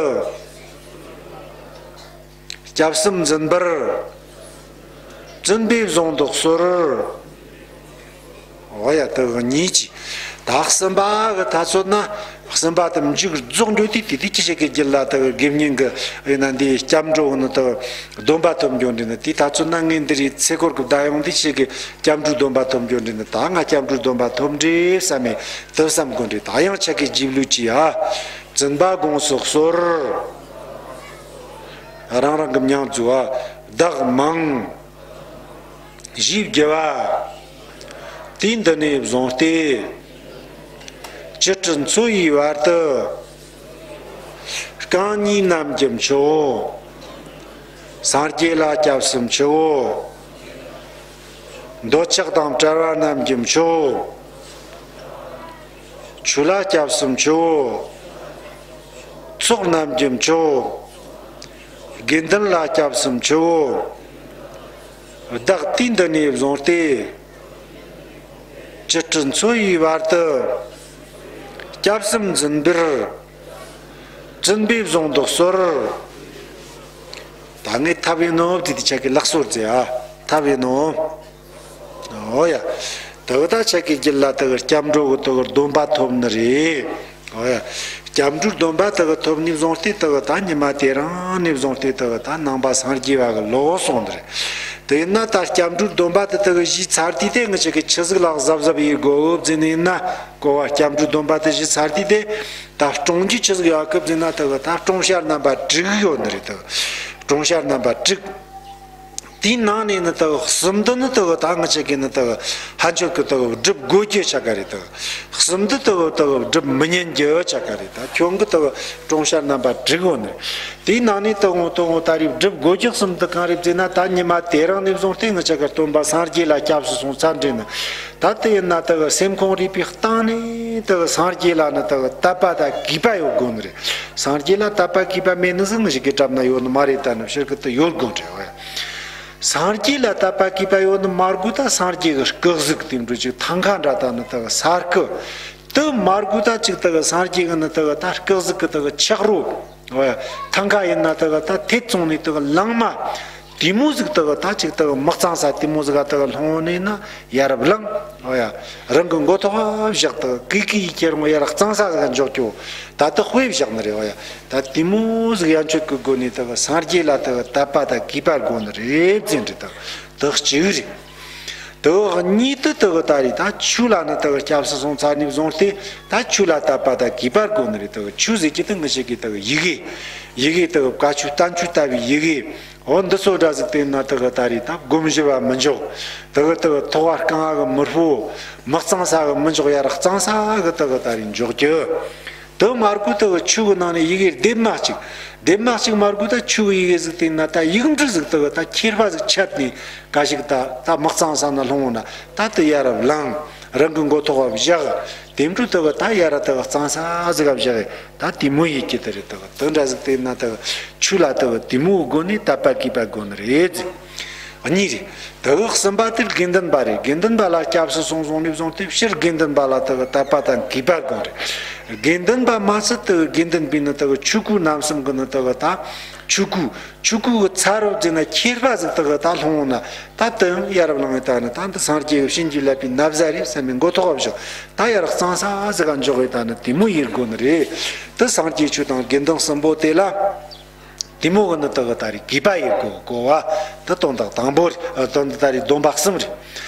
སྐྱབས་སུ་འཛིན་པར། བཙུན་པས་བཟུང་དུ་གསོལ། འོ་ཡ། དེ་གཉིས་ཀྱི། ད་གསུམ་པ་གི་ད་ཚོད་ན། གསུམ་པ་དེ་མཇུག་རྫོགས་འགྱོ་དུས་དེ་དེ་ཁྱེད་ཅག་གི་རྒྱུད་ལ་དེ་དགེ་བསྙེན་གི་ཡིན་ན་འདི་སྐྱབས་འགྲོ་ནི་དེ་སྡོམ་པ་ཐོབ་འགྱོ་འདི་ནི་དེ་ད་ཚོད་ན་ངས་འདི་རིགས་ཚེ་འཁོར་གི་བདག་ཡོང་དུས་ཁྱེད་ཀྱི་སྐྱབས་འགྲོའི་སྡོམ་པ་ཐོབ་འགྱོ་འདི་ནི་ད་ང་སྐྱབས་འགྲོའི་སྡོམ་པ་ཐོབ་འདྲི་བསམ་མེད་དུ་བསམ་དགོས་འདྲི། ད་ཡང་ཆ་གི་རྗེས་ལུས་ཀྱི་ཡ། བཙུན་པ་དགོངས་སུ་གསོལ། རང་རང་གི་མྱིང་བརྫུ་བ། བདག་མིང་ཞེས་བགྱི་བ། དུས་འདི་ནས་བཟུང་སྟེ། སྤྱི་དྲིལ་འཚོ་ཡི་བར་དུ། རྐང་གཉིས་བསྣམས་ཀྱི་མཆིའོ། སངས་རྒྱས་ལ་སྐྱབས་སུ་མཆིའོ། འདོད་ཆགས་དང་བྲལ་བ་བསྣམས་ཀྱི་མཆིའོ། ཆོས་ལ་སྐྱབས་སུ་མཆིའོ། ཚོགས་བསྣམས་ཀྱི་མཆིའོ། དགེ་འདུན་ལ་སྐྱབས་སུ་མཆིའོ། བདག་དུས་འདི་ནས་བཟུང་སྟེ། སྤྱི་དྲིལ་འཚོ་ཡི་བར་དུ། སྐྱབས་སུ་འཛིན་པར། བཙུན་པས་བཟུང་དུ་གསོལ། ད་ངས་ཐབས་ཡིན་ནོ་དེ་དེ་ཆ་གི་ལག་སོར་ཟེར་ཨ། ཐབས་ཡིན་ནོ། འོ་ཡ། དེ་གི་ད་ཆ་གི་རྒྱུད་ལ་དེ་གི་སྐྱབས་འགྲོ་གི་དེ་གི་སྡོམ་པ་ཐོབ་ནི་རེད། འོ་ཡ། སྐྱབས་འགྲོའི་སྡོམ་པ་དེ་གི་ཐོབ་ནས་བཟུང་སྟེ་དེ་གི་ད་ཉི་མ་དེ་རིང་ནས་བཟུང་སྟེ་དེ་གི་ད་ནང་པ་སངས་རྒྱས་པ་གི་ལོག་སོང་ནི་རེད། དེ་ཡིན་ན་ད་སྐྱབས་འགྲོའི་སྡོམ་པ་དེ་དེ་གི་བཞེས་ཚར་དུས་དེ་ངེད་ཆ་གི་ཆི་ཟིག་ལ་གཟབ་གཟབ་ཡེད་དགོས་ཟེར་ནི་ཡིན་ན། གོ་བ། སྐྱབས་འགྲོའི་སྡོམ་པ་དེ་བཞེས་ཚར་དུས་དེ། ད་སྲུང་རྒྱུ་ཆི་ཟིག་ཡོད་གི་ཟེར་ན་དེ་གི་ད་སྲུང་བྱ་རྣམ་པ་དྲུག་ཡོད་ནི་རེད་དེ། སྲུང་བྱ་རྣམ་པ་དྲུག། དེའི་ནང་ནས་ནི་དེ་གི་གསུམ་དེ་ནི་དེ་གི་ད་ངེད་ཆ་གི་ནི་དེ་གི་ཧན་ཆོད་གི་དེ་གི་སྒྲུབ་དགོས་རྒྱུ་ཆ་ག་རེད་དེ། གསུམ་དེ་དེ་གི་དེ་གི་སྒྲུབ་མི་ཉན་རྒྱུ་ཆ་ག་རེད། ད་ཁྱོད་གི་དེ་གི་སྲུང་བྱ་རྣམ་པ་དྲུག་ཡོད་ནི་རེད། དེའི་ནང་ནས་དེ་གི་དེ་གི་ད་རེས་སྒྲུབ་དགོས་རྒྱུ་གསུམ་དེ་གང་རེད་ཟེར་ན། ད་ཉི་མ་དེ་རིང་ནས་བཟུང་སྟེ་ངེད་ཆ་གི་སྟོན་པ་སངས་རྒྱས་ལ་སྐྱབས་སུ་སོང་ཚར་འདྲི་ནི། ད་དེ་ཡིན་ན་དེ་གི་སེམས་ཁོང་རུས་པའི་གཏིང་ནས་དེ་གི་སངས་རྒྱས་ལ་ནི་དེ་གི་དད་པ་དང་གུས་པ་ཡོད་དགོས་ནི་རེད། སངས་རྒྱས་ལ་དད་པ་གུས་པ་མེད་ནི་ཟིག་ནི་ཞིག་གི་གྲབ་ན་ཡོད་ནི་མ་རེད། ད་ནི་ཕྱིར་གི་དེ་ཡོད་དགོས་རེད་བས། སངས་རྒྱས་ལ་དད་པ་གུས་པ་ཡོད་ནི་མ་དགོས། ད་སངས་རྒྱས་ཀྱི་སྐུ་གཟུགས་དེ་འདྲ་ཅིག་ཐང་ཁ་འདྲ་ད་ནི་དེ་གི་ས་སྐུ་དེ་མ་དགོས། ད་ཅིག་དེ་གི་སངས་རྒྱས་ཀྱི་ནི་དེ་གི་ད་སྐུ་གཟུགས་ཀྱི་དེ་གི་ཆག་རོ། ཐང་ཁ་ཡིན་ན་དེ་གི་ད་ཐེ་ཚོང་ནས་དེ་གི་ལང་མ་དེ་མོ་ཟིག་དེ་གི་ད་ཅིག་དེ་གི་མི་གཙང་ས་དེ་མོ་ཟིག་ག་དེ་གི་ལྷུང་ནས་ན་ཡ་རབས་ལང་། ཨོ་ཡ། རང་གི་མགོ་ཐོག་བཞག་དག་གི་གི་ཡི་ཁྱེར་འོང་ཡ་ར་གཙང་ས་ཟིག་འཇོག་རྒྱུ། ད་དུ་དཔེ་བཞག་ནི་རེད། ཨོ་ཡ། ད་དེ་མོ་ཟིག་ཡན་ཆོད་གི་སྒོ་ནས་དག་སངས་རྒྱས་ལ་དག་དད་པ་དང་གུས་པ་དགོ་ནི་རེད་ཟེར་འདྲི་དག་དག་གཅིག་རེད། དག་གཉིས་དུ་དག་ད་རེད། ད་ཆོས་ལ་ནི་དག་སྐྱབས་སུ་སོང་ཚར་ནས་བཟུང་སྟེ་ད་ཆོས་ལ་དད་པ་དང་གུས་པ་དགོ་ནི་རེད། དག་ཆོས་ཟེར་གྱི་དུ་ངི་ཞིག་གི་དག་ཡི་གེ། ཡི་གེ་དག་བཀའ་ཆོས་བསྟན་བཅོས་ལྟ་བུའི་ཡི་གེ། འོ་འདི་ཚོ་འདྲ་ཟིག་བསྟེན་ན་དག་ད་རེད། ད་སྒོམ་ཞི་བ་མི་འཇོག་དག་དག་ཐོག་བར་རྐང་བ་གི་མི་སྤོ། མི་གཙང་ས་གི་མི་འཇོག་ཡ་ར་གཙང་ས་གི་དག་ད་རེད་འཇོག་རྒྱུ། དུ་མར་གོ་དག་ཆོས་གི་ནང་ནས་ཡི་གེ་ལྡེབ་མ་གཅིག་ལྡེབ་མ་གཅིག་མར་གོ་ད་ཆོས་གི་ཡི་གེ་ཟིག་བསྟེན་ན་ད་ཡིག་འབྲུ་ཟིག་དག་ད་ཁྱེར་བ་ཟིག་ཆད་ནས་ག་ཞིག་ད་ད་མི་གཙང་ས་ན་ལྷུང་བ་ན་ད་དུ་ཡ་ར་བླངས། རང་གི་མགོ་ཐོག་བ་བཞག་དེ་འཕྲོ་དག་ད་ཡ་ར་དག་གཙང་ས་ཟིག་ག་བཞག་ད་དེ་མོ་ཡི་གེ་དེ་རེད། དག་དེ་འདྲ་ཟིག་བལྟས་ན་དག་ཆོས་ལ་དག་དེ་མོའི་སྒོ་ནས་དད་པ་གུས་པ་དགོ་ནི་རེད། གཉིས་རེད། དག་གསུམ་པ་དེ་དགེ་འདུན་པ་རེད། དགེ་འདུན་པ་ལ་སྐྱབས་སུ་སོང་སོང་ནས་བཟུང་སྟེ་སྤྱིར་དགེ་འདུན་པ་ལ་དག་དད་པ་དང་གུས་པ་དགོ་རེད། དགེ་འདུན་པ་མ་ཚད་དག་དགེ་འདུན་པའི་ནི་དག་ཆོས་སྐུ་རྣམ་གསུམ་གི་ནི་དག་ད་ཆོས་སྐུ་ཆོས་སྐུ་གི་ཚ་རོབ་ཟེར་ན་ཁྱེར་བ་ཟིག་དག་ད་ལྷུང་ན་ད་དུ་ཡང་ཡ་རབས་ལངས་ད་ནི་ད་འདི་སངས་རྒྱས་ཀྱི་བྱིན་གྱིས་བརླབས་པའི་ན་བཟའ་རེད་བསམ་པའི་མགོ་ཐོག་བཞག་ད་ཡ་ར་གཙང་ས་ཟིག་ག་འཇོག་ཡོད་ད་ནི་དེ་མོ་ཡིར་དགོ་ནི་རེད། དུ་སངས་རྒྱས་ཆོས་དང་དགེ་འདུན་གསུམ་པོ་དེ་ལ་དེ་མོ་གི་ནི་དག་ད་རེད་གུས་པ་ཡིར་དགོ་གོ་བ་དུ་དོན་དག་དང་པོ་རེད། དོན་དག་ད་རེད་སྡོམ་པ་གསུམ་རེད།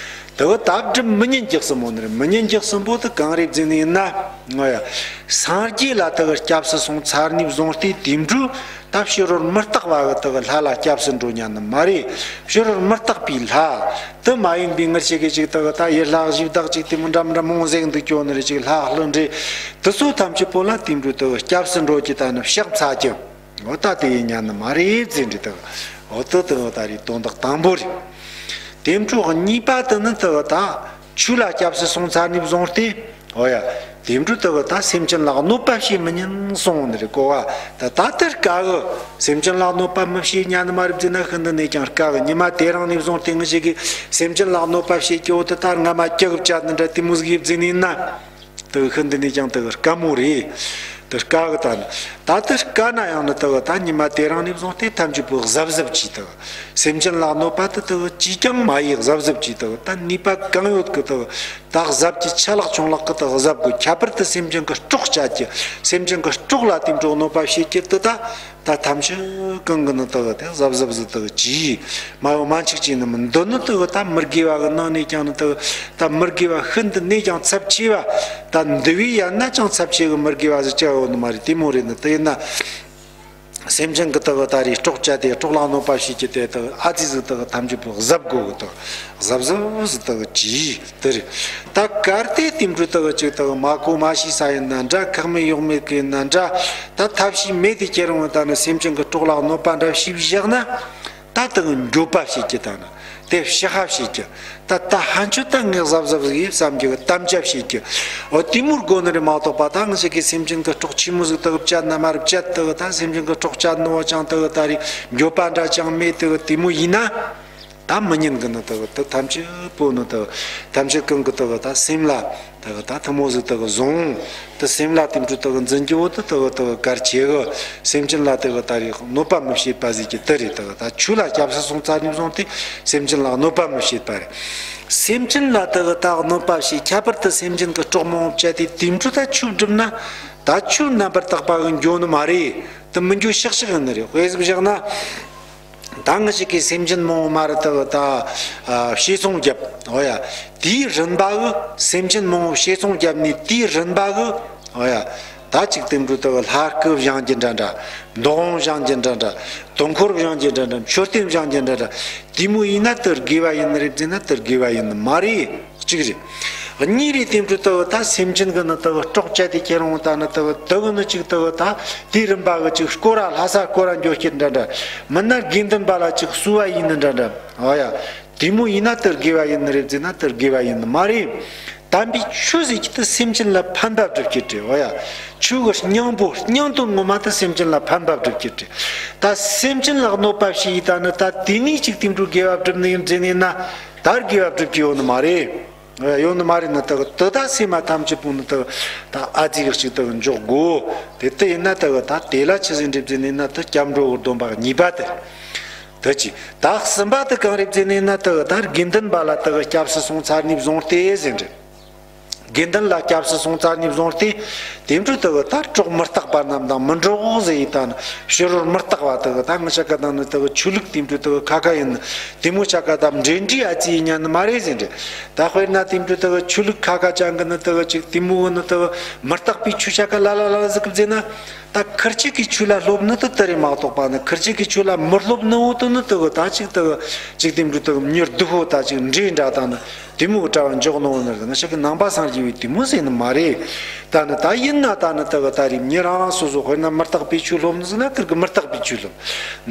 དག་ད་སྒྲུབ་མི་ཉན་གྱི་གསུམ་པོ་ནི་རེད། མི་ཉན་གྱི་གསུམ་པོ་དུ་གང་རེད་ཟེར་ནི་ཡིན་ན། ཨོ་ཡ། སངས་རྒྱས་ལ་དག་སྐྱབས་སུ་སོང་ཚར་ནས་བཟུང་སྟེ་དེ་འཕྲོ་ད་ཕྱི་རོལ་མི་རྟག་པ་གི་དག་ལྷ་ལ་སྐྱབས་སུ་འགྲོ་ཉན་ནི་མ་རེད། ཕྱི་རོལ་མི་རྟག་པའི་ལྷ་དུ་མ་ཡིན་པའི་ངར་ཞིག་གི་ཅིག་དག་ད་ཡི་ལྷ་གཞི་བདག་ཅིག་དེ་མི་འདྲ་མི་འདྲ་མང་ཟེར་འདུག་སྐྱོ་ནི་རེད། ཅིག་ལྷ་ཀླུ་འདྲེ་དུ་སོ་ཐམས་ཅད་པོ་ལ་དེ་འཕྲོ་དག་སྐྱབས་སུ་འགྲོ་གི་ད་ནི་ཕྱག་འཚལ་གྱི། འོ་ད་དེ་ཡིན་ཉན་ནི་མ་རེད་ཟེར་འདྲི་དག་འོ་དུ་དུ་ད་རེད་དོན་དག་དང་པོ་རེད། དེ་འཕྲོ་གཉིས་པ་དུ་ནི་དུ་ད་ཆོས་ལ་སྐྱབས་སུ་སོང་ཚར་ནས་བཟུང་སྟེ། ཨོ་ཡ། དེ་འཕྲོ་དུ་ད་སེམས་ཅན་ལ་གནོད་པ་བྱེད་མི་ཉན་སོང་ནི་རེད་གོ་བ། ད་ད་དེར་དཀའ་གི། སེམས་ཅན་ལ་གནོད་པ་མི་བྱེད་ཉན་ནི་མ་རེད་ཟེར་ན་ཤིན་ཏུ་ནས་ཀྱང་དཀའ་གི། ཉི་མ་དེ་རིང་ནས་བཟུང་སྟེ་ངི་ཞིག་གིས་སེམས་ཅན་ལ་གནོད་པ་བྱེད་ཀྱི་འོ་དུ་ད་ང་མ་སྐྱག་བཅད་ནི་འདྲ་དེ་མོ་ཟིག་ཡིབ་ཟིན་ནི་ཡིན་ན། དེ་ཤིན་ཏུ་ནས་ཀྱང་དེ་དཀའ་མོ་རེད། དེ་དཀའ་གི་ད་ནི། ད་དེ་དཀའ་ན་ཡང་ནི་དེ་ད་ཉི་མ་དེ་རིང་ནས་བཟུང་སྟེ་ཐམས་ཅད་པོ་གཟབ་གཟབ་གྱིས་དེ། སེམས་ཅན་ལ་གནོད་པ་དེ་དེ་ཅིས་ཀྱང་མ་ཡེ་གཟབ་གཟབ་གྱིས་དེ། ད་ནུས་པ་གང་ཡོད་ཀྱི་དེ། ད་གཟབ་ཀྱི་ཆ་ལག་ཆུང་ལག་གི་དེ་གཟབ་དགོས། ཁྱད་པར་དུ་སེམས་ཅན་གྱི་སྲོག་བཅད་ཀྱི། སེམས་ཅན་གྱི་སྲོག་ལ་དེ་འཕྲོ་གནོད་པ་བྱེད་ཀྱི་དེ་ད། ད་ཐམས་ཅད་གང་གི་ནི་དག་དེ་གཟབ་གཟབ་ཟིག་དག་གྱིས། མ་ཡོང་མ་འཆིག་ཅིག་ནི་མི་འདི་ནི་དག་ད་མི་དགེ་བ་གི་ནང་ནས་ཀྱང་ནི་དག་ད་མི་དགེ་བ་ཤིན་ཏུ་ནས་ཀྱང་ཚབས་ཆེ་བ། ད་འདི་བས་ཡང་ན་ཀྱང་ཚབས་ཆེ་གི་མི་དགེ་བ་ཟིག་ཅི་ཡོད་ནི་མ་རེད། དེ་མོ་རེད་ནི་དེ་ཡིན་ན། སེམས་ཅན་གི་དག་ད་རེས་སྲོག་བཅད་དེ་སྲོག་ལ་གནོད་པ་བྱེད་ཀྱི་དེ་དག་ཨ་ཙི་ཟིག་དག་ཐམས་ཅད་པོ་གཟབ་དགོས་གི་དག་གཟབ་གཟབ་ཟིག་དག་གྱིས། དེ་རེད། ད་གལ་ཏེ་དེ་འཕྲོ་དག་ཅིག་དག་མ་གོ་མ་ཤེས་ས་ཡིན་ན་འདྲ། ཁག་མེད་གཡོག་མེད་གི་ཡིན་ན་འདྲ། ད་ཐབས་ཤེས་མེད་དེ་ཁྱེད་རང་ད་ནི་སེམས་ཅན་གྱི་སྲོག་ལ་གནོད་པ་འདྲ་ཞིག་བཞག་ན། ད་དག་འགྱོད་པ་བྱེད་ཀྱི་ད་ནི་དེ་ཕྱི་ཧ་བྱེད་ཀྱི། ད་ད་ཧན་ཆོད་ད་ངས་གཟབ་གཟབ་ཟིག་ཡིན་བསམ་གྱི་གི་དམ་བཅའ་བྱེད་ཀྱི། འོ་དེ་མོར་དགོ་ནི་རེད་མ་གཏོགས་པ། ད་ང་ཞིག་གི་སེམས་ཅན་གྱི་སྲོག་ཆི་མོ་ཟིག་དག་བཅད་ན་མ་རེད། བཅད་དག་ད་སེམས་ཅན་གྱི་སྲོག་བཅད་ནོ་ཅང་དག་ད་རེད་འགྱོད་པ་འདྲ་ཅང་མེད་དག་དེ་མོ་ཡིན་ན། ད་མི་ཉན་གི་ནི་དག་ད་ཐམས་ཅད་པོ་ནི་དག་ཐམས་ཅད་གང་གི་དག་ད་སེམས་ལ་དག་ད་ཐུ་མོ་ཟིག་དག་བཟུང་། དེ་སེམས་ལ་དེ་འཕྲོ་དག་འཛིན་རྒྱུ་བོ་དེ་དག་དག་གལ་ཆེ་གི། སེམས་ཅན་ལ་དག་ད་རེས་གནོད་པ་མི་བྱེད་པ་ཟིག་གི་དེ་རེད། དག་ད་ཆོས་ལ་སྐྱབས་སུ་སོང་ཚར་ནས་བཟུང་སྟེ་སེམས་ཅན་ལ་གནོད་པ་མི་བྱེད་པ་རེད། སེམས་ཅན་ལ་དག་ད་གནོད་པ་བྱེད། ཁྱད་པར་དུ་སེམས་ཅན་གྱི་སྲོག་མང་པོ་བཅད་དེ་དེ་འཕྲོ་ད་ཆོས་བསྒྲུབ་ན། ད་ཆོས་རྣམ་པར་དག་པ་གི་འགྱོ་ནི་མ་རེད། དེ་མི་འགྱོ་ཤག་ཤག་ཡིན་ནི་རེད། དཔེ་ཟིག་བཞག་ན། ད་ང་ཞིག་གིས་སེམས་ཅན་མང་པོ་མ་རེད་དག་ད་བྱས་སོང་རྒྱབ། འོ་ཡ། དེའི་རིམ་པ་གི་སེམས་ཅན་མང་པོ་བྱས་སོང་རྒྱབ་ནས་དེའི་རིམ་པ་གི། འོ་ཡ། ད་ཅིག་དེ་འཕྲོ་དག་ལྷ་སྐུ་བཞེངས་རྒྱུ་འདྲ་འདྲ། འདུ་ཁང་བཞེངས་རྒྱུ་འདྲ་འདྲ། དུས་འཁོར་བཞེངས་རྒྱུ་འདྲ་འདྲ། མཆོད་རྟེན་བཞེངས་རྒྱུ་འདྲ་འདྲ། དེ་མོ་ཡིན་ན་དེ་དགེ་བ་ཡིན་ནི་རེད་ཟེར་ན་དེ་དགེ་བ་ཡིན་ནི་མ་རེད། གཅིག་རེད། གཉིས་རེད། དེ་འཕྲོ་དག་ད་སེམས་ཅན་གི་ནི་དག་སྲོག་བཅད་དེ་ཁྱེར་འོང་ད་ནི་དག་དག་ནི་ཅིག་དག་ད་དེའི་རིམ་པ་གི་ཅིག་སྐོར་ར་ལྷ་ས་སྐོར་ར་འགྱོ་ཁྱེར་འདྲ་འདྲ། མིན་ན་དགེ་འདུན་པ་ལ་ཅིག་གསོལ་བ་ཡིན་ནི་འདྲ་འདྲ། འོ་ཡ། དེ་མོ་ཡིན་ན་དེ་དགེ་བ་ཡིན་ནི་རེད་ཟེར་ན་དེ་དགེ་བ་ཡིན་ནི་མ་རེད། དམ་པའི་ཆོས་ཟེར་གྱི་དེ་སེམས་ཅན་ལ་ཕན་པ་སྒྲུབ་ཀྱི་རེད། འོ་ཡ། ཆོས་གི་སྙིང་པོ་སྙིང་དོན་ངོ་མ་དེ་སེམས་ཅན་ལ་ཕན་པ་སྒྲུབ་ཀྱི་རེད། ད་སེམས་ཅན་ལ་གནོད་པ་བྱེད་ཡི་ད་ནི་ད་དེ་ནས་ཅིག་དེ་འཕྲོ་དགེ་བ་སྒྲུབ་ནི་ཡིན་ཟེར་ནི་ན། ད་དགེ་བ་སྒྲུབ་ཀྱི་ཡོད་ནི་མ་རེད། ཡོད་ནི་མ་རེད་ནི་དག་དེ་ད་སེམས་མ་ཐམས་ཅད་པོ་ནི་དག་ད་ཨ་ཙི་ཡག་ཅིག་དག་འཇོག་དགོ། དེ་དེ་ཡིན་ན་དག་ད་དེ་ལ་ཆི་ཟིག་འགྲིབ་ཟིན་ནི་ན་དེ་སྐྱབས་འགྲོ་བོར་སྡོམ་པ་གཉིས་པ་དེ། དེ་གཅིག་ད་གསུམ་པ་དེ་གང་རེད་ཟེར་ནས་ན། དེ་གི་ད་དགེ་འདུན་པ་ལ་དེ་གི་སྐྱབས་སུ་སོང་ཚར་ནས་བཟུང་སྟེ་ཟེར་རེད། དགེ་འདུན་ལ་སྐྱབས་སུ་སོང་ཚར་ནས་བཟུང་སྟེ། དེ་འཕྲོ་དེ་གི་ད་གྲོགས་མི་རྟག་པ་རྣམས་དང་མི་འགྲོགས་ཟེར་ཡི་ད་ནི་ཕྱི་རོལ་མི་རྟག་པ་དེ་གི་ད་ངི་ཆ་ག་དང་ནི་དེ་གི་ཆོས་ལུགས་དེ་འཕྲོ་དེ་གི་ཁ་ཁ་ཡིན་ནི། དེ་མོ་ཆ་ག་ད་འབྲེལ་འདྲིས་ཨ་ཙི་ཡིན་ཉན་ནི་མ་རེད་ཟེར་རེད། ད་དཔེར་ན་དེ་འཕྲོ་དེ་གི་ཆོས་ལུགས་ཁ་ཁ་ཅན་གི་ནི་དེ་གི་ཅིག་དེ་མོ་གི་ནི་དེ་གི་མི་རྟག་པའི་ཆོས་ཆ་ག་ལ་ལ་ལ་ལ་ཟིག་གི་ཟེར་ན། ད་ཁིར་ཆོས་ཀྱི་ཆོས་ལ་སློབ་ནི་དེ་དེ་རེད་མ་གཏོགས་པ་ནི། ཁིར་ཆོས་ཀྱི་ཆོས་ལ་མི་སློབ་ནི་འོ་དེ་ནི་དེ་གི་ད་ཅིག་དེ་གི་ཅིག་དེ་འདྲ་དེ་གི་མྱུར་དུ་ཧོ་ད་ཅིག་འདྲེ་འདྲ་ད་ནི་དེ་མོ་གི་གྲྭ་བ་འཇོག་ནི་འོ་ནི་རེད། ནི་ཞིག་གི་ནང་པ་སངས་རྒྱས་པའི་དེ་མོ་ཟེར་ནི་མ་རེད། ད་ནི་ད་ཡིན་ན་ད་ནི་དེ་གི་ད་རེད་མྱི་རང་རང་སོ་སོ། དཔེར་ན་མི་རྟག་པའི་ཆོས་སློབ་ནི་ཟིག་ན་ཁིར་གི་མི་རྟག་པའི་ཆོས་སློབ།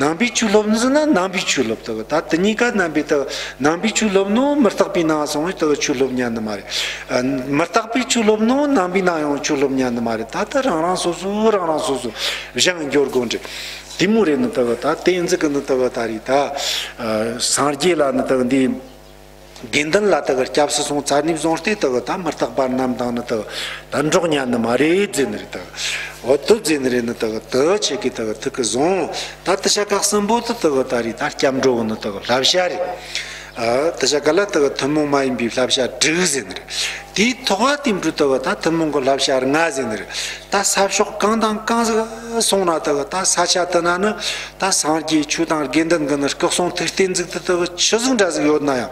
ནང་པའི་ཆོས་སློབ་ནི་ཟིག་ན་ནང་པའི་ཆོས་སློབ། དེ་གི་ད་དེ་གཉིས་ཀ་ནང་པའི་དེ་གི་ནང་པའི་ཆོས་སློབ་ནོ་མི་རྟག་པའི་ནང་སོང་བའི་དེ་གི་ཆོས་སློབ་ཉན་ནི་མ་རེད། ཨ། མི་རྟག་པའི་ཆོས་སློབ་ནོ་ནང་པའི་ནང་ཡང་ཆོས་སློབ་ཉན་ནི་མ་རེད། ད་ལྟ་རང་རང་སོ་སོ་རང་རང་སོ་སོ་བཞེངས་འགྱོ་དགོས་འདྲ། དེ་མོ་རེད་ནི་དེ་གི་ད་དེ་ཡིན་ཟིག་གི་ནི་དེ་གི་ད་རེད་ད། ཨ། སངས་རྒྱས་ལ་ནི་དེ་གི་འདི་དགེ་འདུན་ལ་དེ་གི་སྐྱབས་སུ་སོང་ཚར་ནས་བཟུང་སྟེ་དེ་གི་ད་མི་རྟག་པ་རྣམས་དང་ནི་དེ་གི་ད་འགྲོགས་ཉན་ནི་མ་རེད་ཟེར་ནི་རེད་དེ་གི། འོ་དེ་ཟེར་ནི་རེད་ནི་དེ་གི་དེ་ཆེ་གི་དེ་གི་ཐུག་གི་བཟུང་། ད་དེ་ཆ་ག་གསུམ་པོ་དེ་དེ་གི་ད་རེད་ད་སྐྱབས་འགྲོ་གི་ནི་དེ་གི་བསླབ་བྱ་རེད། ཨ། དེ་ཆ་ག་ལ་དེ་གི་ཐུན་མོང་མ་ཡིན་པའི་བསླབ་བྱ་དྲུག་ཟེར་ནི་རེད། དེའི་ཐོག་བ་དེ་འཕྲོ་དེ་གི་ད་ཐུན་མོང་གི་བསླབ་བྱ་ལྔ་ཟེར་ནི་རེད། ད་ས་ཕྱོགས་གང་དང་གང་ཟིག་སོང་ན་དེ་གི་ད་ས་ཆ་དེ་ན་ནི་ད་སངས་རྒྱས་ཆོས་དང་དགེ་འདུན་གི་ནི་སྐུ་གསུང་ཐུགས་རྟེན་ཟིག་དེ་དེ་གི་ཆི་ཟིག་འདྲ་ཟིག་ཡོད་ན་ཡང་།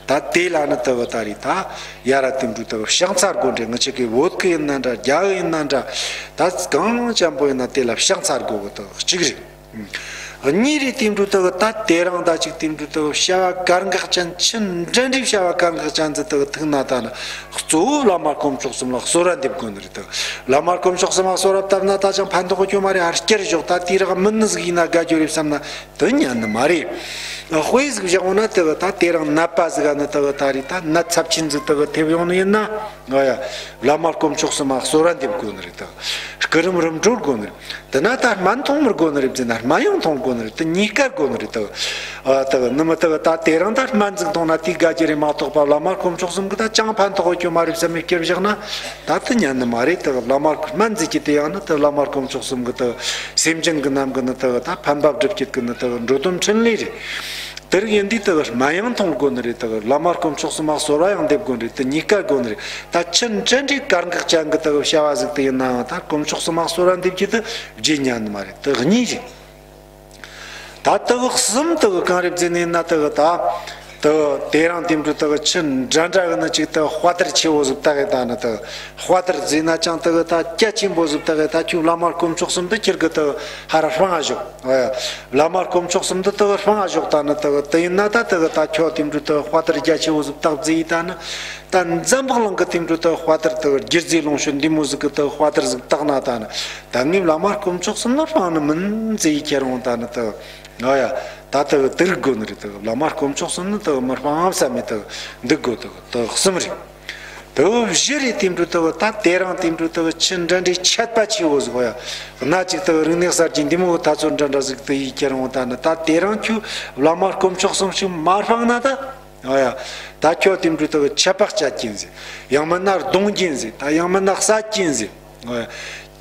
ད་དེ་ལ་ནི་དེ་གི་ད་རེད་ད་ཡ་ར་དེ་འཕྲོ་དེ་གི་ཕྱག་འཚལ་དགོས་འདྲ། ང་ཆ་གི་བོད་གི་ཡིན་ན་འདྲ། རྒྱ་གི་ཡིན་ན་འདྲ། ད་གང་ཅན་པོ་ཡིན་ན་དེ་ལ་ཕྱག་འཚལ་དགོས་གི་དེ་གི་གཅིག་རེད། གཉིས་རེད། དེ་འཕྲོ་དེ་གི་ད་དེ་རིང་ད་ཅིག་དེ་འཕྲོ་དེ་གི་བྱ་བ་གར་འགག་ཅན། ཅི་འདྲ་འདྲའི་བྱ་བ་གར་འགག་ཅན་ཟིག་དེ་གི་ཐུག་ན་ད་ནི་གཙོ་བོ་བླ་མ་དཀོན་མཆོག་གསུམ་ལ་གསོལ་བ་འདེབས་དགོས་ནི་རེད་དེ། བླ་མ་དཀོན་མཆོག་གསུམ་ལ་གསོལ་བ་བཏབ་ན་ད་ཅང་ཕན་ཐོགས་ཀྱི་མ་རེད། ཨ། བསྐྱུར་ཞོག་ད་དེ་རག་མིན་ནི་ཟིག་ཡིན་ན་དགའ་རྒྱུ་རེད་བསམ་ན་དེ་ཉན་ནི་མ་རེད། དཔེ་ཟིག་བཞག་འོང་ན་དེ་གི་ད་དེ་རིང་ནད་པ་ཟིག་ག་ནི་དེ་གི་ད་རེད་ད་ནད་ཚབས་ཆེན་ཟིག་དེ་གི་ཐེབས་ཡོང་ནི་ཡིན་ན། ཨ་ཡ། བླ་མ་དཀོན་མཆོག་གསུམ་ལ་གསོལ་བ་འདེབས་དགོས་ནི་རེད་དེ། སྐུ་རིམ་རིམ་གྲོ་དགོས་ནི་རེད། དེ་ན་ད་སྨན་འཐུང་མི་དགོས་ནི་རེད་ཟེར་ན་སྨན་ཡང་འཐུང་དགོས་ནི་རེད། དེ་གཉིས་ཀ་དགོས་ནི་རེད་དེ། ཨ། དེ་གི་ནི་མི་དེ་གི་ད་དེ་རིང་ད་སྨན་ཟིག་འཐུང་ན་དེ་དགའ་རྒྱུ་རེད་མ་གཏོགས་པ། བླ་མ་དཀོན་མཆོག་གསུམ་གི་ད་ཅང་ཕན་ཐོགས་ཡོད་རྒྱུ་མ་རེད་བསམ་མི་བསྐྱུར་བཞག་ན་ད་དེ་ཉན་ནི་མ་རེད། དེ་གི་བླ་མ་སྨན་ཟེར་རྒྱུ་དེ་ཡང་ནི་དེ་བླ་མ་དཀོན་མཆོག་གསུམ་གི་དེ་སེམས་ཅན་གི་རྣམས་གི་ནི་དེ་གི་ད་ཕན་པ་སྒྲུབ་རྒྱུ་གི་ནི་དེ་གི་འགྲོ་དོན་འཕྲིན་ལས་རེད། དེ་རིགས་ཡིན་དུས་དེ་གི་སྨན་ཡང་འཐུང་དགོས་ནི་རེད། དེ་གི་བླ་མ་དཀོན་མཆོག་གསུམ་ལ་གསོལ་བ་ཡང་འདེབས་དགོས་ནི་རེད། དེ་གཉིས་ཀ་དགོས་ནི་རེད། ད་ཅི་འདྲ་འདྲའི་གར་འགག་ཅན་གི་དེ་གི་བྱ་བ་ཟིག་དེ་ཡིན་ནའང་ད་དཀོན་མཆོག་གསུམ་ལ་གསོལ་བ་འདེབས་རྒྱུ་དེ་བརྗེད་ཉན་ནི་མ་རེད། དེ་གཉིས་རེད། ད་དེ་གི་གསུམ་དེ་གི་གང་རེད་ཟེར་ནས་ན། དེ་གི་ད་དེ་གི་དེ་རིང་དེ་འཕྲོ་དེ་གི་ཆི་འདྲ་འདྲ་གི་ནི་ཅིག་དེ་གི་དཔའ་དར་ཆེ་བོ་ཟིག་ད་གི་ད་ནི་དེ་གི་དཔའ་དར་ཟེར་ན་ཅང་དེ་གི་ད་རྒྱ་ཆེན་པོ་ཟིག་ད་གི་ད་ཁྱོད་བླ་མ་དཀོན་མཆོག་གསུམ་དེ་ཁྱེར་གི་དེ་གི་ཧ་ར་སྤང་ང་ཞོག་ཨ་ཡ། བླ་མ་དཀོན་མཆོག་གསུམ་དེ་དེ་གི་སྤང་ང་ཞོག་ད་ནི་དེ་གི་དེ་ཡིན་ན་ད་དེ་གི་ད་ཁྱོད་དེ་འཕྲོ་དེ་གི་དཔའ་དར་རྒྱ་ཆེ་བོ་ཟིག་བཏགས་ཟེར་ཡི་ད་ནི། ད་འཛམ་བུ་གླིང་གི་དེ་འཕྲོ་དེ་གི་དཔའ་དར་དེ་གི་རྒྱུ་རྫས་ལོངས་སྤྱོད་འདི་མོ་ཟིག་གི་དེ་གི་དཔའ་དར་ཟིག་བཏགས་ན་ད་ནི། ད་ངས་བླ་མ་དཀོན་མཆོག་གསུམ་ལ་སྤང་ནི་མིན་ཟེར་ཡི་ཁྱེར་འོང་ད་ནི་དེ་གི། ཨ་ཡ། ད་དེ་གི་དེ་རིགས་དགོས་ནི་རེད། དེ་གི་བླ་མ་དཀོན་མཆོག་གསུམ་ནི་དེ་གི་མི་སྤང་བསམ་མི་དེ་གི་འདུག་དགོས། དེ་གི་དེ་གི་གསུམ་རེད། དེ་གི་བཞི་རེད། དེ་འཕྲོ་དེ་གི་ད་དེ་རིང་དེ་འཕྲོ་དེ་གི་ཆི་འདྲ་འདྲའི་ཆད་པ་ཆེ་བོ་ཟིག་ཨ་ཡ། གནའ་ཅིག་དེ་གི་རིག་གནས་གསར་བརྗེ་འདི་མོ་གི་དུས་ཚོད་འདྲ་འདྲ་ཟིག་དེ་ཡི་ཁྱེར་འོང་ད་ནི། ད་དེ་རིང་ཁྱོད་བླ་མ་དཀོན་མཆོག་གསུམ་ཞིག་མ་སྤང་ན་ད། ཨ་ཡ། ད་ཁྱོད་དེ་འཕྲོ་དེ་གི་ཆད་པ་གཅོད་རྒྱུ་ཡིན་ཟེར། ཡང་མིན་ན་རྡུང་རྒྱུ་ཡིན་ཟེར། ད་ཡང་མིན་ན་བསད་རྒྱུ་ཡིན་ཟེར། ཨ་ཡ།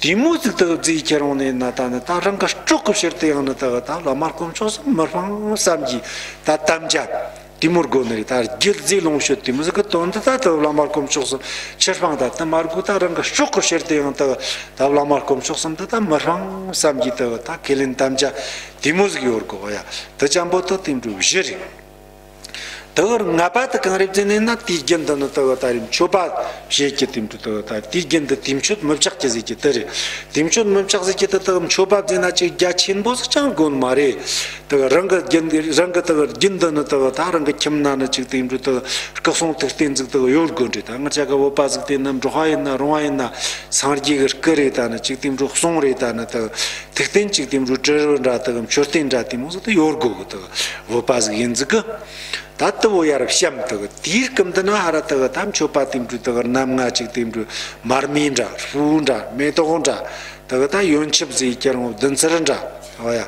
དེ་མོ་ཟིག་དེ་གི་ཟེར་ཁྱེར་འོང་ནས་ན། ད་ནི་ད་རང་གི་སྲོག་གི་ཕྱིར་དུ་ཡང་ནི་དེ་གི་ད་བླ་མ་དཀོན་མཆོག་གསུམ་མི་སྤང་བསམ་གྱི་ད་དམ་བཅའ་དེ་མོ་དགོས་ནི་རེད། ད་རྒྱུ་རྫས་ལོངས་སྤྱོད་དེ་མོ་ཟིག་གི་དོན་དུ་ད་དེ་བླ་མ་དཀོན་མཆོག་གསུམ་ཕྱིར་སྤང་ད་དེ་མ་དགོས། ད་རང་གི་སྲོག་གི་ཕྱིར་དུ་ཡང་དེ་གི་ད་བླ་མ་དཀོན་མཆོག་གསུམ་དེ་ད་མི་སྤང་བསམ་གྱི་དེ་གི་ད་ཁས་ལེན་དམ་བཅའ་དེ་མོ་ཟིག་ཡོད་དགོས་ཡ། དེ་ཅན་པོ་དེ་དེ་འཕྲོ་བཞི་རེད། དེ་གི་ལྔ་པ་དེ་གང་རེད་ཟེར་ནས་ན། དུས་རྒྱུན་དུ་ནི་དེ་གི་ད་རེད་མཆོད་པ་བྱེད་རྒྱུ་དེ་འཕྲོ་དེ་གི་ད་དུས་རྒྱུན་དུ་དུས་མཆོད་མི་བཅག་རྒྱུ་ཟེར་རྒྱུ་དེ་རེད། དུས་མཆོད་མི་བཅག་ཟེར་རྒྱུ་དེ་དེ་གི་མཆོད་པ་ཟེར་ན་ཅིག་རྒྱ་ཆེན་པོ་ཟིག་ཅང་དགོས་ནི་མ་རེད། དེ་གི་རང་གི་རྒྱུན་རང་གི་དེ་གི་རྒྱུན་དུ་ནི་དེ་གི་ད་རང་གི་ཁྱིམ་ན་ནི་ཅིག་དེ་འཕྲོ་དེ་གི་སྐུ་གསུང་ཐུགས་རྟེན་ཟིག་དེ་གི་ཡོད་དགོས་འདྲ། ད་ང་ཅག་གི་བོད་པ་ཟིག་དེ་ནི་འབྲོག་པ་ཡིན་ན་རོང་བ་ཡིན་ན་སངས་རྒྱས་ཀྱི་སྐུ་རེད། ད་ནི་ཅིག་དེ་འཕྲོ་གསུང་རེད། ད་ནི་དེ་གི་ཐུགས་རྟེན་ཅིག་དེ་འཕྲོ་དྲིལ་བུ་འདྲ་དེ་གི་མཆོད་རྟེན་འདྲ་དེ་མོ་ཟིག་དེ་ཡོད་དགོས་གི། དེ་གི་བོད་པ་ཟིག་ཡིན་ཟིག་གི། ད་དེ་བོ་ཡར་བཤམས། དེ་གི་དེའི་སྐབས་འདི་ན་ཧ་ར་དེ་གི་ད་མཆོད་པ་དེ་འཕྲོ་དེ་གི་རྣམ་ལྔ་ཅིག་དེ་འཕྲོ་མར་མེ་འདྲ་ཧྥུ་འདྲ་མེ་ཏོག་འདྲ་དེ་གི་ད་ཡོན་ཆབ་ཟེར་ཁྱེར་འོང་བདུན་ཚར་འདྲ་ཨོ་ཡ།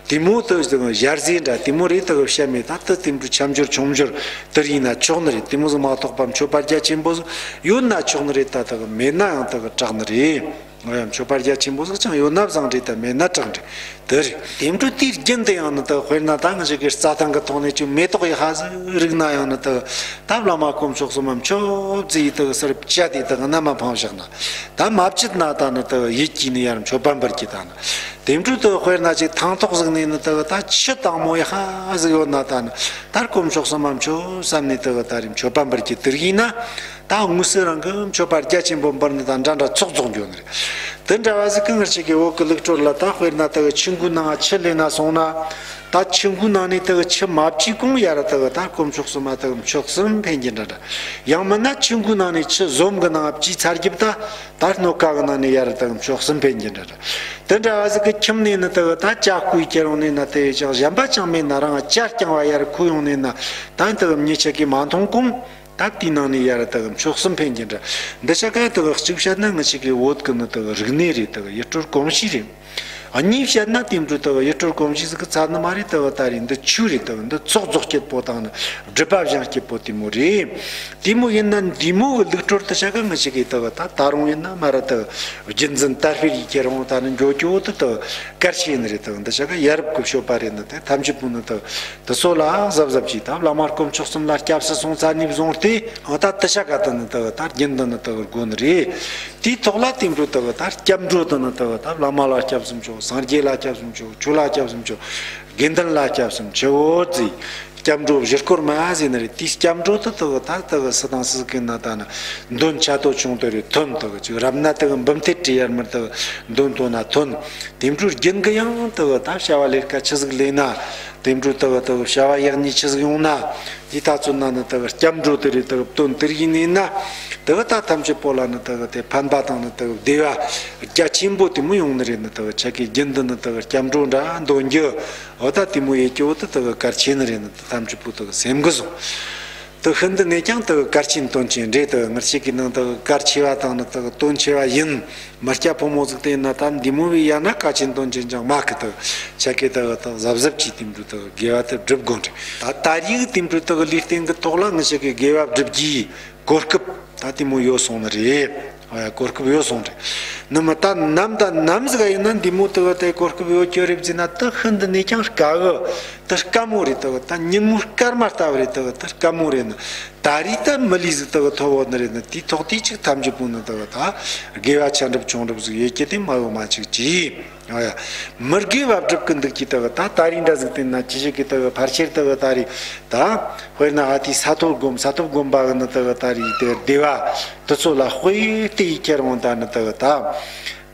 དེ་མོ་དེ་གི་ཞལ་ཟས་འདྲ་དེ་མོ་རེད། དེ་གི་བཤམས་མེད། ད་དེ་དེ་འཕྲོ་ཆ་འཇོར་ཆུང་འཇོར་དེ་ཡིན་ན་ཆོག་ནི་རེད། དེ་མོ་ཟིག་མ་གཏོགས་པ་མཆོད་པ་རྒྱ་ཆེན་པོ་ཟིག་ཡོད་ན་ཆོག་ནི་རེད། ད་དེ་གི་མེད་ན་ཡང་དེ་གི་དྲག་ནི་རེད། ང་ཡང་མཆོད་པ་རྒྱ་ཆེན་པོ་ཟིག་ཅང་ཡོད་ན་བཟང་རེད། ད་མེད་ན་དྲག་རེད། དེ་རེད། དེ་འཕྲོ་དེའི་རྒྱུན་དུ་ཡང་ནི་ད་དཔེར་ན་ད་ང་ཞིག་གི་རྩྭ་ཐང་གི་ཐོག་ནས་ཅིག་མེ་ཏོག་ཡག་པ་ཟིག་རིག་ན་ཡང་ནི་ད་ད་བླ་མ་དཀོན་མཆོག་གསུམ་མ་མཆོད་ཟེར་ཡི་ད་ཟེར་བཅད་དེ་ད་ན་མ་འཕངས་བཞག་ན། ད་མ་བཅད་ན་ད་ནི་ད་ཡིད་ཀྱིས་ནི་ཡར་མཆོད་པ་འབུལ་གྱི་ད་ནི། དེ་འཕྲོ་ད་དཔེར་ན་ཅིག་ཐང་ཐོག་ཟིག་ནས་ནི་ད་ད་ཆུ་དྭངས་མོ་ཡག་པ་ཟིག་ཡོད་ན་ད་ནི་ད་དཀོན་མཆོག་གསུམ་མ་མཆོད་བསམ་ནས་ད་ད་རེ་མཆོད་པ་འབུལ་གྱི་དེ་རིག་ཡིན་ན། ད་དངོས་སུ་རང་གི་མཆོད་པ་རྒྱ་ཆེན་པོ་འབུལ་ནི་དང་འདྲ་འདྲ་ཚོགས་རྫོགས་འགྱོ་ནི་རེད། དེ་འདྲ་བ་ཟིག་གི་ང་ཅག་གི་བོད་ཀྱི་ལུགས་སྲོལ་ལ་ད་དཔེར་ན་ད་ཆུ་འགོའི་ནང་ཆུ་ལེན་ན་སོང་ན། ད་ཆུ་འགོའི་ནང་ནས་ད་ཆུ་མ་བཅུག་གོང་ཡར་ད་ད་དཀོན་མཆོག་གསུམ་མ་ད་མཆོད་གསུམ་འཕེན་གྱི་འདྲ་འདྲ། ཡང་མིན་ན་ཆུ་འགོའི་ནང་ནས་ཆུ་ཟོམ་གི་ནང་བཅུག་ཚར་གྱི་ད་ད་སྣོད་ཁ་གི་ནང་ནས་ཡར་ད་མཆོད་གསུམ་འཕེན་གྱི་འདྲ་འདྲ། དེ་འདྲ་བ་ཟིག་གི་ཁྱིམ་ནས་ནི་ད་ད་ཇ་བསྐོལ་ཁྱེར་ཡོང་ནས་ན་དེ་ཅང་གཞན་པ་ཅང་མེད་ན་རང་ཇ་རྐྱང་བ་ཡར་ཁུར་ཡོང་ནས་ན་ད་ད་མྱི་ཆ་གིས་མ་མཐོང་གོང་། ད་དེའི་ནང་ནས་ཡར་ད་མཆོད་གསུམ་འཕེན་གྱི་འདྲ། འདི་ཆ་ག་ད་གཅིག་བཤད་ན་ང་ཅག་གི་བོད་ཀྱི་ནི་ད་རིག་གནས་རེད། ད་ཡུལ་སྲོལ་གོམས་གཤིས་རེད། གཉིས་བཤད་ན་དེ་འཕྲོ་ད་ཡུལ་སྲོལ་གོམས་གཤིས་ཟིག་གི་ཚ་ནི་མ་རེད། ད་ད་རེད། འདི་ཆོས་རེད། ད་འདི་ཚོགས་རྫོགས་སྤྱད་པོ་དང་ནི་སྒྲུབ་པ་སྦྱང་སྤྱད་པོ་དེ་མོ་རེད། དེ་མོ་ཡིན་ན་འདི་མོ་གི་ལུགས་སྲོལ་དེ་ཆ་ག་ང་ཅག་གི་ད་ད་ད་རུང་ཡིན་ན་མ་ར་ད་རྒྱུན་འཛིན་དར་སྤེལ་ཡེད་ཁྱེར་ཡོང་ད་ནི་འགྱོ་རྒྱུ་དེ་ད་གལ་ཆེ་ནི་རེད། ད་འདི་ཆ་ག་ཡ་རབས་ཀྱི་སྤྱོད་པ་རེད། ནི་དེ་ཐམས་ཅད་པོ་ནི་ད། དེ་ཚོ་ལ་གཟབ་གཟབ་གྱིས་ད་བླ་མ་དཀོན་མཆོག་གསུམ་ལ་སྐྱབས་སུ་སོང་ཚར་ནས་བཟུང་སྟེ་འོ་ད་དེ་ཆ་ག་ད་ནི་ད་ད་རྒྱུན་དུ་ནི་ད་དགོས་ནི་རེད། དེའི་ཐོག་ལ་དེ་འཕྲོ་ད་ད་སྐྱབས་འགྲོ་ད་ནི་ད་ད་བླ་མ་ལ་སྐྱབས་སུ་མཆིའོ། སངས་རྒྱས་ལ་སྐྱབས་སུ་མཆིའོ། ཆོས་ལ་སྐྱབས་སུ་མཆིའོ། དགེ་འདུན་ལ་སྐྱབས་སུ་མཆིའོ་ཟེར། སྐྱབས་འགྲོ་བཞི་སྐོར་མ་ཟེར་ནི་རེད། དེའི་སྐྱབས་འགྲོ་ད་ད་ད་ད་སུ་དང་སུ་གི་ན་ད་ནི་འདོན་ཆ་ཏོ་ཆུང་དེ་རེད། ཐོན་ད་ཅིག་རབ་ན་ད་འབུམ་ཐེར་བྲི་ཡར་མར་ད་འདོན་ཐོན་ན་ཐོན། དེ་འཕྲོ་རྒྱུན་གི་ཡང་ད་ད་བྱ་བ་ལས་ཀ་ཆི་ཟིག་ལས་ན། དེ་འཕྲོ་ད་ད་བྱ་བ་ཡག་ཉེས་ཆི་ཟིག་ཡོང་ན། དེ་ད་ཚོད་ན་ནི་ད་སྐྱབས་འགྲོ་དེ་རེད། ད་དོན་དེར་ཡིན་ནི་ན། ད་ད་ཐམས་ཅད་པོ་ལ་ནི་ད་དེ་ཕན་པ་དང་ནི་ད་བདེ་བ་རྒྱ་ཆེན་པོ་དེ་མོ་ཡོང་ནི་རེད། ནི་ད་ཆ་གི་རྒྱུན་དུ་ནི་ད་སྐྱབས་འགྲོ་འདྲ་འདོན་རྒྱུ་འོ་ད་དེ་མོ་ཡེད་རྒྱུ་འོ་ད་ད་གལ་ཆེ་ནི་རེད། ནི་ད་ཐམས་ཅད་པོ་ད་སེམས་གི་བཟུང་། ད་ཤིན་ཏུ་ནས་ཀྱང་ད་གལ་ཆེན་དོན་ཆེན་རེད། ད་ང་ཅག་གི་ནང་ད་གལ་ཆེ་བ་དང་ནི་ད་དོན་ཆེ་བ་ཡིན། མི་སྐྱ་ཕོ་མོ་ཟིག་དེ་ན་ད་འདི་མོ་བའི་ཡ་ན་གལ་ཆེན་དོན་ཆེན་ཅང་མ་གི། ད་ཆ་གི་ད་ད་གཟབ་གཟབ་གྱིས་དེ་འཕྲོ་ད་དགེ་བ་དེ་སྒྲུབ་དགོས་རེད། ད་ད་རེས་དེ་འཕྲོ་ད་ལུས་རྟེན་གི་ཐོག་ལ་ང་ཅག་གི་དགེ་བ་སྒྲུབ་རྒྱུའི་གོ་སྐབས་ད་དེ་མོ་ཡོད་སོང་ནི་རེད། ཨ་ཡ་གོ་སྐབས་ཡོད་སོང་རེད། ནི་མི་ད་ནམ་ད་ནམ་ཟིག་ཡིན་ན་འདི་མོ་ད་ད་གོ་སྐབས་ཡོད་རྒྱུ་རེད་ཟེར་ན་ད་ཤིན་ཏུ་ནས་ཀྱང་དཀའ་གི། ད་དཀའ་མོ་རེད། ད་ད་ཉིན་མོ་སྐར་མ་ལྟ་བུ་རེད། ད་ད་དཀའ་མོ་རེད། ནི་ད་རེས་ད་མི་ལུས་ཟིག་ད་ཐོབ་བོ་ནི་རེད། ནི་དེའི་ཐོག་དེ་ཅིག་ཐམས་ཅད་པོ་ནི་ད་ད་དགེ་བ་ཆ་འགྲུབ་ཆུང་འགྲུབ་ཟིག་ཡོད་རྒྱུ་དེ་མ་ཡོད་མ་ཅིག་ཅི། ཨ་ཡ། མི་དགེ་བ་སྒྲུབ་གི་འདུག་གི། ད་ད་ད་རེས་འདྲ་ཟིག་བལྟས་ན་ཅི་ཞིག་གི་ད་ཕལ་ཆེར་ད་ད་རེས་ད་དཔེར་ན་ཨ་དེ་ས་ཐོབ་སྒོམ་ས་ཐོབ་སྒོམ་པ་གི་ནི་ད་ད་རེས་དེ་བདེ་བ་དེ་ཚོ་ལ་དཔེ་དེ་ཡི་ཁྱེར་འོང་ད་ནི་ད་ད།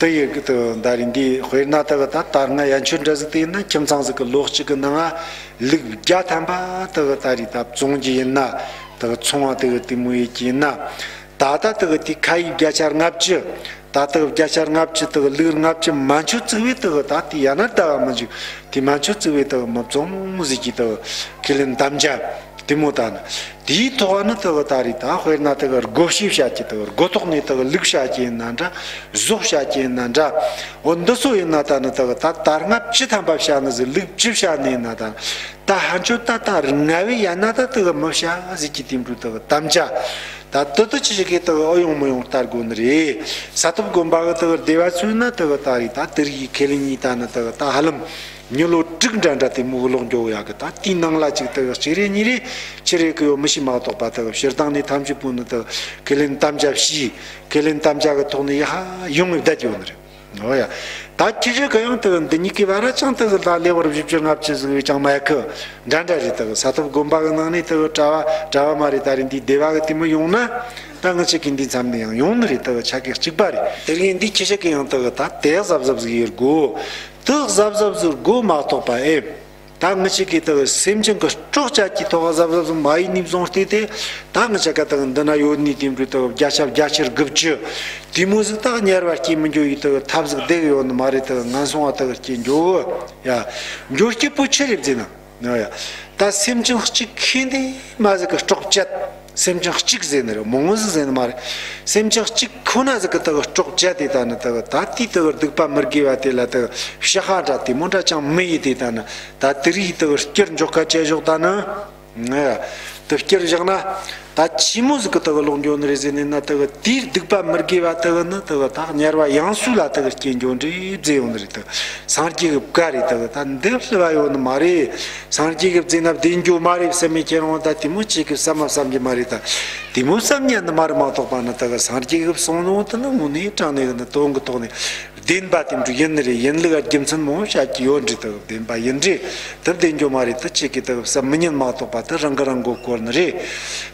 དེ་ཡི་གི་དེ་ད་རེས་འདི་དཔེར་ན་དེ་གི་ད་ད་སྔ་ཡན་ཆོད་འདྲ་ཟིག་དེ་ཡིན་ན་ཁྱིམ་ཚང་ཟིག་གི་ལོ་གཅིག་གི་ནང་ང་ལུག་བརྒྱ་ཐམ་པ་དེ་གི་ད་རེས་ད་བཙོང་རྒྱུ་ཡིན་ན། དེ་གི་ཚོང་བ་དེ་གི་དེ་མོ་ཡི་གི་ཡིན་ན། ད་ད་དེ་གི་དེ་ཁ་ཡི་བརྒྱ་ཆ་ལྔ་བཅུ། ད་དེ་གི་བརྒྱ་ཆ་ལྔ་བཅུ་དེ་གི་ལུག་ལྔ་བཅུ་མན་ཆོད་བཙུགས་པས་དེ་གི་ད་དེ་ཡ་ན་ད་ག་མི་འཇུག་དེ་མན་ཆོད་བཙུགས་པས་དེ་གི་མི་བཙོང་ཟིག་གི་དེ་གི་ཁས་ལེན་དམ་བཅའ། དེ་མོ་ད་ནི། དེའི་ཐོག་ནི་དེ་གི་ད་རེས་ད་དཔེར་ན་དེ་གི་སྒོ་ཕྱེ་བྱ་གི་དེ་གི་སྒོ་ཐོག་ནས་དེ་གི་ལུག་བྱ་གི་ཡིན་ན་འདྲ། ཟོག་བྱ་གི་ཡིན་ན་འདྲ། འོ་འདི་ཚོ་ཡིན་ན་ད་ནི་དེ་གི་ད་ད་ལྔ་བཅུ་ཐམ་པ་བྱ་ནི་ཟིག་ལུག་བཅུ་བྱ་ནི་ཡིན་ན་ད། ད་ཧན་ཆོད་ད་ད་རིག་ང་བའི་ཡ་ན་ད་དེ་གི་མི་བྱ་ཟིག་གི་དེ་འབྲུ་དེ་གི་དམ་བཅའ། ད་དེ་དེ་ཅི་ཞིག་གི་དེ་གི་ཨེ་ཡོང་མི་ཡོང་ལྟ་དགོས་ནི་རེད། ས་ཐོབ་དགོན་པ་གི་དེ་གི་སྡེ་བ་ཚོས་ན་དེ་གི་ད་རེས་ད་དེ་རིགས་ཁས་ལེན་གཉིས་ད་ནི་དེ་གི་ད་ཧ་ལམ། མྱི་ལོ་དྲུག་འདྲ་འདྲ་དེ་མོ་ལོག་འགྱོ་ཡག་གི། ད་དེའི་ནང་ལ་ཅིག་དེ་གི་གཅིག་རེ་གཉིས་རེ་ཅི་རེ་གི་ཡོད་མི་ཤེས་མ་གཏོགས་པ། དེ་གི་སྤྱིར་བཏང་ནས་ཐམས་ཅད་པོ་ནི་དེ་གི་ཁས་ལེན་དམ་བཅའ་བྱས། ཁས་ལེན་དམ་བཅའ་གི་ཐོག་ནས་ཡ་ཧ་ཡོང་བའི་བསྡད་ཡོད་ནི་རེད། འོ་ཡ། ད་ཁྱེད་ཆོ་གི་ཡང་དེ་གི་འདི་གཉིས་ཀྱི་བར་ཅང་དེ་གི་ལ་ལེ་བར་བཞི་བཅུ་ལྔ་བཅུ་ཟིག་ཡོད་ཀྱང་མེད་གི། འདྲ་འདྲ་རེད། དེ་གི་ས་ཐོབ་དགོན་པ་གི་ནང་ནས་དེ་གི་གྲྭ་བ་གྲྭ་བ་མ་རེད། ད་རེས་འདི་སྡེ་བ་གི་དེ་མོ་ཡོང་ན། ད་ང་ཆོ་གི་འདི་མཚམས་ནས་ཡང་ཡོང་ནི་རེད། དེ་གི་ཆ་གི་གཅིག་པ་རེད། དེ་རིང་འདི་ཁྱེད་ཆོ་གི་ཡང་དེ་གི་ད་དེ་གཟབ་གཟབ་ཟིག་ཡེད་དགོས། དེ་གཟབ་གཟབ་ཟིག་དགོས་མ་གཏོགས་པ་ཨེ། ད་ང་ཆོ་གི་དེ་གི་སེམས་ཅན་གི་སྲོག་བཅད་ཀྱི་ཐོག་གཟབ་གཟབ་ཟིག་མ་ཡེད་ནས་བཟུང་སྟེ་དེ། ད་ང་ཆོ་ག་དེ་གི་འདི་ན་ཡོད་ནི་དེ་འབྲུ་དེ་གི་བརྒྱ་ཆ་བརྒྱད་ཅུ་དགུ་བཅུ། དེ་མོ་ཟིག་ད་གི་དམྱལ་བ་སྐྱེ་མི་འགྱོ་ཡི་དེ་གི་ཐབས་ཟིག་བསྡད་ཡོད་ནི་མ་རེད། དེ་གི་ངན་སོང་བ་དེ་གི་སྐྱེ་འགྱོ་གི། ཡ། འགྱོ་རྒྱུ་པོ་ཆི་རེད་ཟེར་ན། ཨ་ཡ། ད་སེམས་ཅན་གཅིག་ཁེ་འདི་མ་ཟིག་གི་སྲོག་བཅད། སེམས་ཅན་གཅིག་ཟེར་ནི་རེད། མང་བོ་ཟིག་ཟེར་ནི་མ་རེད། སེམས་ཅན་གཅིག་ཁོ་ན་ཟིག་གི་དེ་གི་སྲོག་བཅད་དེ་ད་ནི་དེ་གི་ད་དེའི་དེ་གི་སྡིག་པ་མི་དགེ་བ་དེ་ལ་དེ་གི་ཕྱག་ཧ་འདྲ་དེ་མོ་འདྲ་ཅང་མི་ཡེད་དེ་ད་ནི་ད་དེ་རིགས་དེ་གི་སྐྱུར་འཇོག་ཁ་བྱེད་ཞོག་ད་ནི། ཨ་ཡ། ད་ དེ་བསྐྱུར་བཞག་ན། ད་ཆི་མོ་ཟིག་གི་དེ་གི་ལོག་འགྱོ་ནི་རེད་ཟེར་ནས་ན། དེ་གི་དེའི་སྡིག་པ་མི་དགེ་བ་དེ་གི་ནི་དེ་གི་ད་དམྱལ་བ་ཡང་སུ་ལ་དེ་གི་སྐྱེ་འགྱོ་འདྲེ་བཟླས་ཡོང་ནི་རེད། དེ་སངས་རྒྱས་གི་བཀའ་རེད། དེ་གི་ད་འདི་བསླུ་བ་ཡོད་ནི་མ་རེད། སངས་རྒྱས་གི་བཟླས་ན་བདེ་འགྱོ་མ་རེད་བསམ་མི་ཁྱེར་འོང་ད་དེ་མོ་ཅིག་གི་བསམ་མ་བསམ་གྱི་མ་རེད། ད་དེ་མོ་བསམ་ཉན་ནི་མ་རེད་མ་གཏོགས་པ་ནི། དེ་གི་སངས་རྒྱས་གི་གསུང་ནོ་དེ་ནི་དངོས་གནས་དྲང་གནས་གི་ནི་དོན་གི་ཐོག་ནས། བདེན་པ་དེ་འདྲ་ཡིན་ནི་རེད། ཡིན་ལུགས་རྒྱུ་མཚན་མང་པོ་བཤད་ཀྱི་ཡོད་འདྲ། དེ་བདེན་པ་ཡིན་འདྲ། དེ་བདེན་རྒྱུ་མ་རེད། དེ་གཅིག་གིས་དེ་བསམ་མི་ཉན་མ་གཏོགས་པ། དེ་རང་གིས་རང་མགོ་སྐོར་ནི་རེད།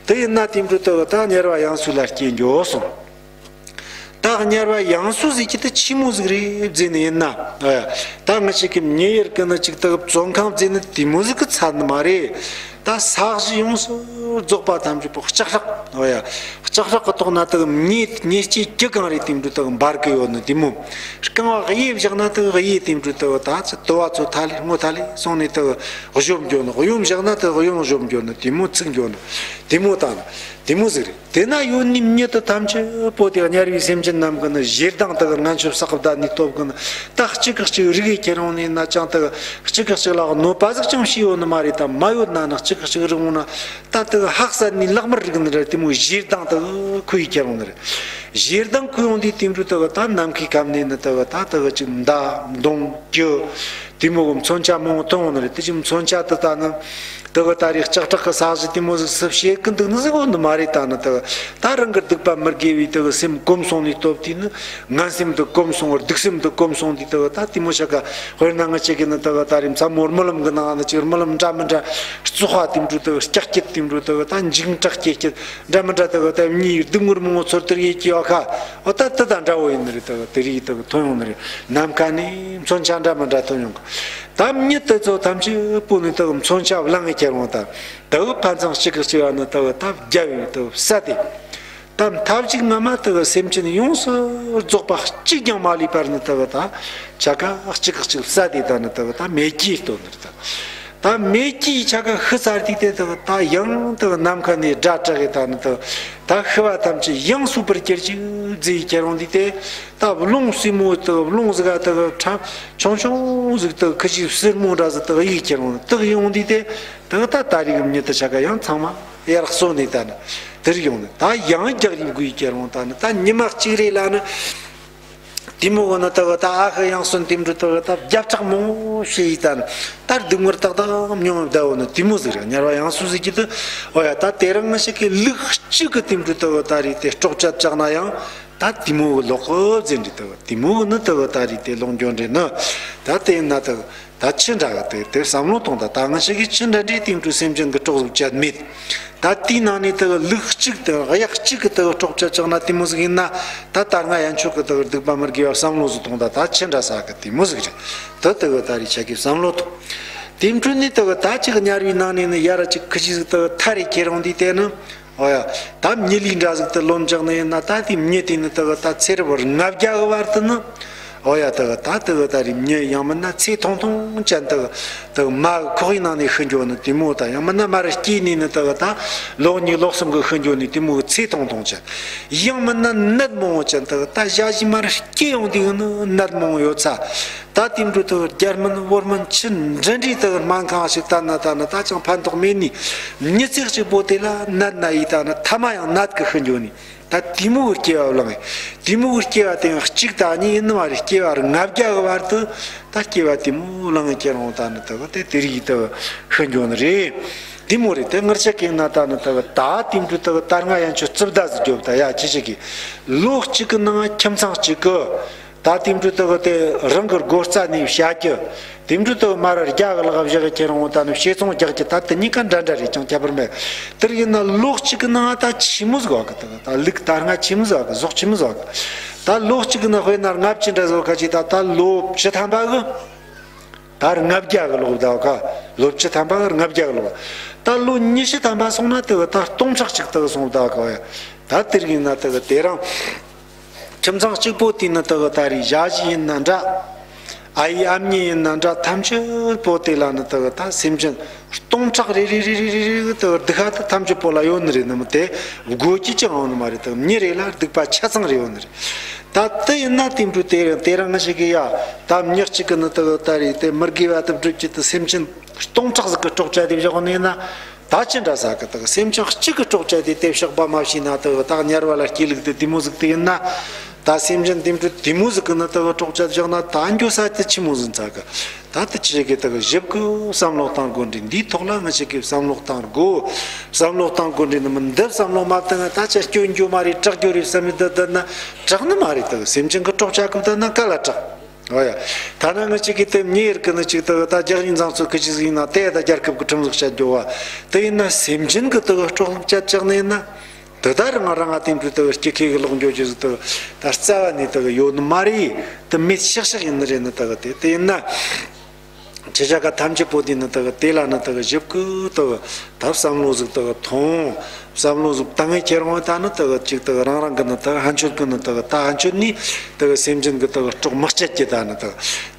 དེ་ཡིན་ན་དེ་འདྲ་དེ་ད་དམྱལ་བ་ཡང་སུ་ལ་སྐྱེ་འགྱོ་སོང་། ད་དམྱལ་བ་ཡང་སུ་ཟེར་གྱི་དེ་ཆི་མོ་ཟིག་རེད་བཟླས་ནི་ཡིན་ན། ཨ། ད་ང་ཅག་གི་མྱི་ཡུལ་གི་ནི་ཅིག་དེ་བཙོན་ཁང་བཟླས་ནི་དེ་མོ་ཟིག་གི་ཚད་ནི་མ་རེད། ད་ས་གཞི་ཡོངས་སུ་རྫོགས་པ་ཐམས་ཅད་པོ་ལྕགས་སྲེག། འོ་ཡ། ལྕགས་སྲེག་གི་ཐོག་ན་དེ་གི་མེ་མེ་ལྕེ་གང་རེ་དེ་འདྲ་དེ་གི་འབར་གི་ཡོད་ནི་དེ་མོ། རྐང་བ་གཡས་བཞག་ན་དེ་གི་གཡས་དེ་འདྲ་དེ་གི་ད་ཚོ་དུ་བ་ཚོ་ཐ་ལེ་སྔོ་ཐ་ལེ་སོང་ནས་དེ་གི་གཞོམ་འགྱོ་ནི། གཡོན་བཞག་ན་དེ་གི་གཡོན་གཞོམ་འགྱོ་ནི་དེ་མོ་ཚིག་འགྱོ་ནི་དེ་མོ་ད་ནི་དེ་མོ་ཟིག་རེད། དེ་ན་ཡོད་ནི་མྱི་དེ་ཐམས་ཅད་པོ་དེ་དམྱལ་བའི་སེམས་ཅན་རྣམས་ཀྱི་ནི་ཞེ་སྡང་དེ་གི་ངན་ཆོས་བསགས་པ་ད་ནི་སྟོབས་ཀྱིས་ནི། ད་གཅིག་གིས་གཅིག་རིག་གེ་ཁྱེར་འོང་ནས་ན་ཅང་དེ་གི་གཅིག་གིས་གཅིག་ལ་གནོད་པ་ཟིག་ཀྱང་བྱས་ཡོད་ནི་མ་རེད། ད་མ་ཡོད་ན་ནི་གཅིག་གིས་གཅིག་རིག་འོང་ན། ད་དེ་གི་ཧ་གསལ་ནས་ལག་དམར་རིག་ནི་རེད། དེ་མོ་ཞེ་སྡང་དེ་གི་ཁུ་ཡི་ཁྱེར་འོང་ནི་རེད། ཞེ་སྡང་ཁུ་ཡོང་དུས་དེ་འདྲ་དེ་གི་ད་ནམ་མཁའི་ཁམས་ནས་ནི་དེ་གི་ད་དེ་གི་ཅིག་མདའ་མདུང་གྱི་དེ་མོ་གི་མཚོན་ཆ་མང་པོ་ཐོན་འོང་ནི་རེད། དེ་ཅིག་མཚོན་ཆ་དེ་ད་ནི་དེ་གི་ད་རེས་ལྕགས་སྲེག་གི་ས་གཞི་དེ་མོ་ཟིག་སུ་བྱེད་གི་འདུག་ནི་ཟིག་འོང་ནི་མ་རེད། ད་ནི་དེ་གི་ད་རང་གི་སྡིག་པ་མི་དགེ་བའི་དེ་གི་སེམས་གོམས་སོང་ནས་སྟོབས་དེ་ནི། ངན་སེམས་དེ་གོམས་སོང་བར་སྡིག་སེམས་དེ་གོམས་སོང་དུས་དེ་གི་ད་དེ་མོ་ཆ་ག། དཔེར་ན་ང་ཅག་གི་ནི་དེ་གི་ད་རེས་མཚམས་མོ་རྨི་ལམ་གི་ནང་ན་ཅིག་རྨི་ལམ་འདྲ་མི་འདྲ་བཙོག་པ་དེ་འདྲ་དེ་གི་སྐྱག་སྐྱིད་དེ་འདྲ་དེ་གི་ད་འཇིགས་སྐྲག་སྐྱེ་སྐྱིད་འདྲ་མི་འདྲ་དེ་གི་ད་མྱི་ཡི་སྡུག་བསྔལ་མང་པོ་ཚོར་དེར་ཡེ་སྐྱེ་བ་ཁ། འོ་ད་དེ་དང་འདྲ་བོ་ཡིན་ནི་རེད། དེ་གི་དེ་རིགས་དེ་གི་ཐོན་ཡོང་ནི་རེད། ནམ་མཁའ་ནས་མཚོན་ཆ་འདྲ་མི་འདྲ་ཐོན་ཡོང་གི། ད་མྱི་དེ་ཚོ་ཐམས་ཅད་པོ་ནི་དེ་གི་མཚོན་ཆ་བླངས་ངེ་ཁྱེར་འོང་ད། དེ་གི་ཕན་ཚང་གཅིག་གིས་གཅིག་ལ་ནི་དེ་གི་ད་རྒྱབ་ཡོད་དེ་གི་བསད་དེ། ད་མཐའ་གཅིག་ན་མ་དེ་གི་སེམས་ཅན་ཡོངས་སུ་རྫོགས་པ་གཅིག་ཀྱང་མ་ལུས་པར་ནི་དེ་གི་ད་ཆ་ག་གཅིག་གིས་གཅིག་བསད་དེ། ད་ནི་དེ་གི་ད་མེ་ལྕེ་གཏོར་ནི་རེད། ད་མེ་ལྕེ་ཆ་ག་ཤི་ཚར་དུས་དེ་དེ་གི་ད་ཡང་དེ་གི་ནམ་མཁའ་ནས་སྒྲ་གྲགས་གི། ད་ནི་དེ་གི་ད་ཤི་བ་ཐམས་ཅད་ཡང་སོས་པར་གྱུར་ཅིག་བཟླས་ཁྱེར་འོང་དུས་དེ། ད་རླུང་བསིལ་མོ་དེ་གི་རླུང་ཟིག་ག་དེ་གི་ཁྲ་ཆུང་ཆུང་ཟིག་དེ་གི་ཁུ་ཤི་བསིལ་མོ་འདྲ་ཟིག་དེ་གི་ཡིག་ཁྱེར་འོང་དེ་གི་ཡོང་དུས་དེ། དེ་གི་ད་ད་རེས་གི་མྱི་དེ་ཆ་ག་ཡང་ཚང་མ་ཡར་གསོ་ནས་ད་ནི་དེར་ཡོང་ནས་ད་ཡང་རྒྱག་རེས་དགོས་ཡི་ཁྱེར་འོང་། ད་ནི་ད་ཉི་མ་གཅིག་རེ་ལ་ནི་དེ་མོ་གི་ནི་དེ་གི་ད་ཨ་ཧི་ཡང་སོན་དེ་འདྲ་དེ་གི་ད་བརྒྱ་ཕྲག་མང་པོ་བྱས་ཡི། ད་ནི་ད་སྡུག་བསྔལ་ཏག་ཏག་མྱོང་བསྡད་ཡོད་ནི་དེ་མོ་ཟིག་རེད། དམྱལ་བ་ཡང་སོས་ཟེར་གྱི་དེ། འོ་ཡ། ད་དེ་རིང་ང་ཅག་གི་ལུག་གཅིག་གིས་དེ་འདྲ་དེ་གི་ད་རེས་དེ་སྲོག་བཅད་བཅག་ན་ཡང་། ད་དེ་མོ་གི་ལོག་གི་ཟེར་འདྲ་དེ་གི་དེ་མོ་གི་ནི་དེ་གི་ད་རེས་དེ་ལོག་འགྱོ་འདྲ་ནི། ད་དེ་ཡིན་ན་དེ་གི་ད་ཅི་འདྲ་གི་དེ་དེ་བསམ་བློ་ཐོངས་ད། ད་ང་ཅག་གིས་ཅི་འདྲ་འདྲའི་དེ་འདྲ་སེམས་ཅན་གི་སྲོག་ཟིག་བཅད་མེད། ད་དེའི་ནང་ནས་དེ་གི་ལུག་གཅིག་དེ་གི་གཡག་གཅིག་གིས་དེ་གི་སྲོག་བཅད་བཅག་ན་དེ་མོ་ཟིག་ཡིན་ན། ད་ད་སྔ་ཡན་ཆོད་གི་དེ་གི་སྡིག་པ་མི་དགེ་བ་བསམ་བློ་ཟིག་ཐོངས་ད། ད་ཅི་འདྲ་ཟེར་གི་དེ་མོ་ཟིག་རེད། དེ་དེ་གི་ད་རེས་ཆ་གི་བསམ་བློ་ཐོངས། དེ་འཕྲོ་ནས་དེ་གི་ད་ཅིག་དམྱལ་བའི་ནང་ནས་ནི་ཡར་ཅིག་ཁུ་ཤི་ཟིག་དེ་གི་ཐར་རེ་ཁྱེར་འོང་དུས་དེ་ནི། འོ་ཡ། ད་མྱི་ལུས་འདྲ་ཟིག་དེ་ལོན་བཅག་ནི་ཡིན་ན། ད་དེ་མྱི་དེ་ནི་དེ་གི་ད་ཚེ་རབས་ལྔ་བརྒྱ་གི་བར་དུ་ནི། འོ་ཡ། དེ་གི་ད་དེ་གི་ད་རེས་མྱི་ཡང་མིན་ན་ཚེ་ཐུང་ཐུང་ཅན་དེ་གི་དེ་གི་མ་གི་ཁོག་ཡི་ནང་ནས་ཤི་འགྱོ་ནི་དེ་མོ། ད་ཡང་མིན་ན་མར་སྐྱེས་ནས་ནི་དེ་གི་ད་ལོ་གཉིས་ལོ་གསུམ་གི་ཤི་འགྱོ་ནི་དེ་མོ་གི་ཚེ་ཐུང་ཐུང་ཅན། ཡང་མིན་ན་ནད་མང་བོ་ཅན་དེ་གི་ད་ཞ་ཞི་མར་སྐྱེས་ཡོང་དུས་ནི་ནད་མང་བོ་ཡོད་ཚ། ད་དེ་འདྲ་དེ་གི་རྒྱ་སྨན་བོད་སྨན་ཆི་འདྲ་འདྲའི་དེ་གི་སྨན་ཁང་ཞིག་བལྟས་ན་བལྟས་ན་ད་ཅང་ཕན་ཐོགས་མེད་ནི། མྱི་ཚེ་གཅིག་པོ་དེ་ལ་ནད་ན་ཡི་ད་ནི་ཐ་མ་ཡང་ནད་གི་ཤི་འགྱོ་ནི། ད་དེ་མོ་གི་སྐྱེ་བ་བླངས་ཡི། དེ་མོ་གི་སྐྱེ་བ་དེ་ཡང་གཅིག་དང་གཉིས་ཡིན་ནི་མ་རེད། སྐྱེ་བ་ལྔ་བརྒྱ་གི་བར་དུ་ད་སྐྱེ་བ་དེ་མོ་བླངས་ཡི་ཁྱེར་འོང་ད་ནི་དེ་གི་དེ་དེ་རིགས་དེ་གི་ཤི་འགྱོ་ནི་རེད། དེ་མོ་རེད། དེ་ང་ཅག་གི་ན་ད་ནི་དེ་གི་ད་དེ་འདྲ་དེ་གི་ད་སྔ་ཡན་ཆོད་རྩུབ་ཟླ་ཟིག་རྒྱོབ་ད་ཡ། ཁྱེད་ཅག་གིས་ལོ་གཅིག་གི་ནང་ཁྱིམ་ཚང་གཅིག་གི། ད་དེ་འདྲ་དེ་གི་དེ་རང་གི་སྒོ་རྩ་ནས་བཤའ་རྒྱུ། དེ་འདྲ་དེ་གི་མར་རྒྱ་གི་ལག་བཞག་གི་ཁྱེར་འོང་ད་ནི་བཤས་ཚོང་རྒྱག་རྒྱུ། ད་དེ་གཉིས་ཀ་འདྲ་འདྲ་རེད། ཅང་ཁྱད་པར་མེད། དེར་ཡིན་ན་ལོ་གཅིག་གི་ནང་ད་ཆི་མོ་ཟིག་བ་གི་དེ་གི་ད་ལུག་ད་སྔ་ཆི་མོ་ཟིག་བ་གི་ཟོག་ཆི་མོ་ཟིག་བ་གི། ད་ལོ་གཅིག་གི་ནང་དཔེར་ན་ལྔ་བཅུ་འདྲ་ཟིག་བ་ག་ཅིག་ད་ད་ལོ་བཅུ་ཐམ་པ་གི། ད་ལྔ་བརྒྱ་གི་ལོག་ད་བ་ག། ལོ་བཅུ་ཐམ་པ་གི་ལྔ་བརྒྱ་གི་ལོག། ད་ལོ་ཉི་ཤུ་ཐམ་པ་སོང་ན་དེ་གི་ད་སྟོང་ཕྲག་གཅིག་དེ་གི་སོང་ད་ག་བ་ཡ། ད་དེར་ཡིན་ན་དེ་གི་དེ་རིང་ཁྱིམ་ཚང་གཅིག་པོ་དེ་ནི་དེ་གི་ད་རེས་ཞ་ཞི་ཡིན་ན་འདྲ། ཨ་ཡེ་ཨ་མྱེས་ཡིན་ན་འདྲ། ཐམས་ཅད་པོ་དེ་ལ་ནི་དེ་གི་ད་སེམས་ཅན་སྟོང་ཕྲག་རེ་རེ་དེ་གི་སྡིག་པ་ད་ཐམས་ཅད་པོ་ལ་ཡོད་ནི་རེད། ནི་མི་དེ་དགོས་ཀྱི་ཅང་ཡོད་ནི་མ་རེད། དེ་མྱི་རེ་ལ་སྡིག་པ་ཆ་ཚང་རེ་ཡོད་ནི་རེད། ད་དེ་ཡིན་ན་དེ་འདྲ་དེ་རིང་དེ་རིང་ང་ཞིག་གི་ཡ། ད་མྱི་གཅིག་གི་ནི་དེ་གི་ད་རེས་དེ་མི་དགེ་བ་དེ་སྒྲུབ་ཀྱི་དེ་སེམས་ཅན་སྟོང་ཕྲག་ཟིག་གི་སྲོག་བཅད་དེ་བཞག་ནི་ཡིན་ན། ད་ཅི་འདྲ་ཟེར་གི་དག་སེམས་ཅན་གཅིག་གི་སྲོག་བཅད་དེ་དེ་བཤགས་པ་མ་བྱས་ན་དག་ད་དམྱལ་བ་ལ་སྐྱེ་ལུགས་དེ་དེ་མོ་ཟིག་དེ་ཡིན་ན། ད་སེམས་ཅན་དེ་འདྲ་དེ་མོ་ཟིག་གི་ནི་དག་སྲོག་བཅད་བཞག་ན་ད་འགྱོ་ས་དེ་ཆི་མོ་ཟིག་ཟེར་གི། ད་དེ་ཆི་གི་དག་ཞིབ་གི་བསམ་བློ་བཏང་དགོས་འདྲ། འདིའི་ཐོག་ལ་ང་ཆི་གི་བསམ་བློ་བཏང་དགོས། བསམ་བློ་བཏང་དགོས་འདྲ་ནི་མི་འདི་བསམ་བློ་མ་བཏང་ང་ད་ཆ་སྐྱོན་འགྱོ་མ་རེད། དྲག་འགྱོ་རེད་བསམ་མི་འདི་ད་ན་དྲག་ནི་མ་རེད། དག་སེམས་ཅན་གི་སྲོག་བཅད་གི་ད་ན་ག་ལ་དྲག། ཨོ་ཡ། ཐ་ན་ང་ཆི་གི་དེ་མྱི་ཡིར་གི་ནི་ཅིག་དག་ད་རྒྱག་ཡིན་ཙང་ཚོ་ཁི་ཅི་ཟིག་ཡིན་ན་དེ་ད་རྒྱལ་ཁབ་གི་ཁྲིམས་ཟིག་བཤད་རྒྱུ་བ། དེ་ཡིན་ན་སེམས་ཅན་གི་དག་སྲོག་ལ་བཅད་བཅག་ནི་ཡིན་ན། དེ་ད་རང་ང་རང་ང་དེ་འདྲ་དག་སྐྱི་ཁེ་གི་ལོག་འགྱོ་རྒྱུ་ཟིག་དག་ད་རྩ་བ་ནས་དག་ཡོད་ནི་མ་རེད། དེ་མེད་ཤག་ཤག་ཡིན་ནི་རེད་ནི་དག་དེ་དེ་ཡིན་ན། ཁྱེད་ཅག་ག་ཐམས་ཅད་པོ་དེ་ནི་དག་དེ་ལ་ནི་དག་ཞིབ་གི་དག་ད་བསམ་བློ་ཟིག་དག་ཐོངས། བསམ་བློ་ཟིག་བཏང་ངེས་ཁྱེར་འོང་ད་ནི་དག་ཅིག་དག་རང་རང་གི་ནི་དག་ཕན་ཆོད་གི་ནི་དག་ད་ཕན་ཆོད་ནི་དག་སེམས་ཅན་གི་དག་སྲོག་མི་བཅད་ཀྱི་ད་ནི་དག་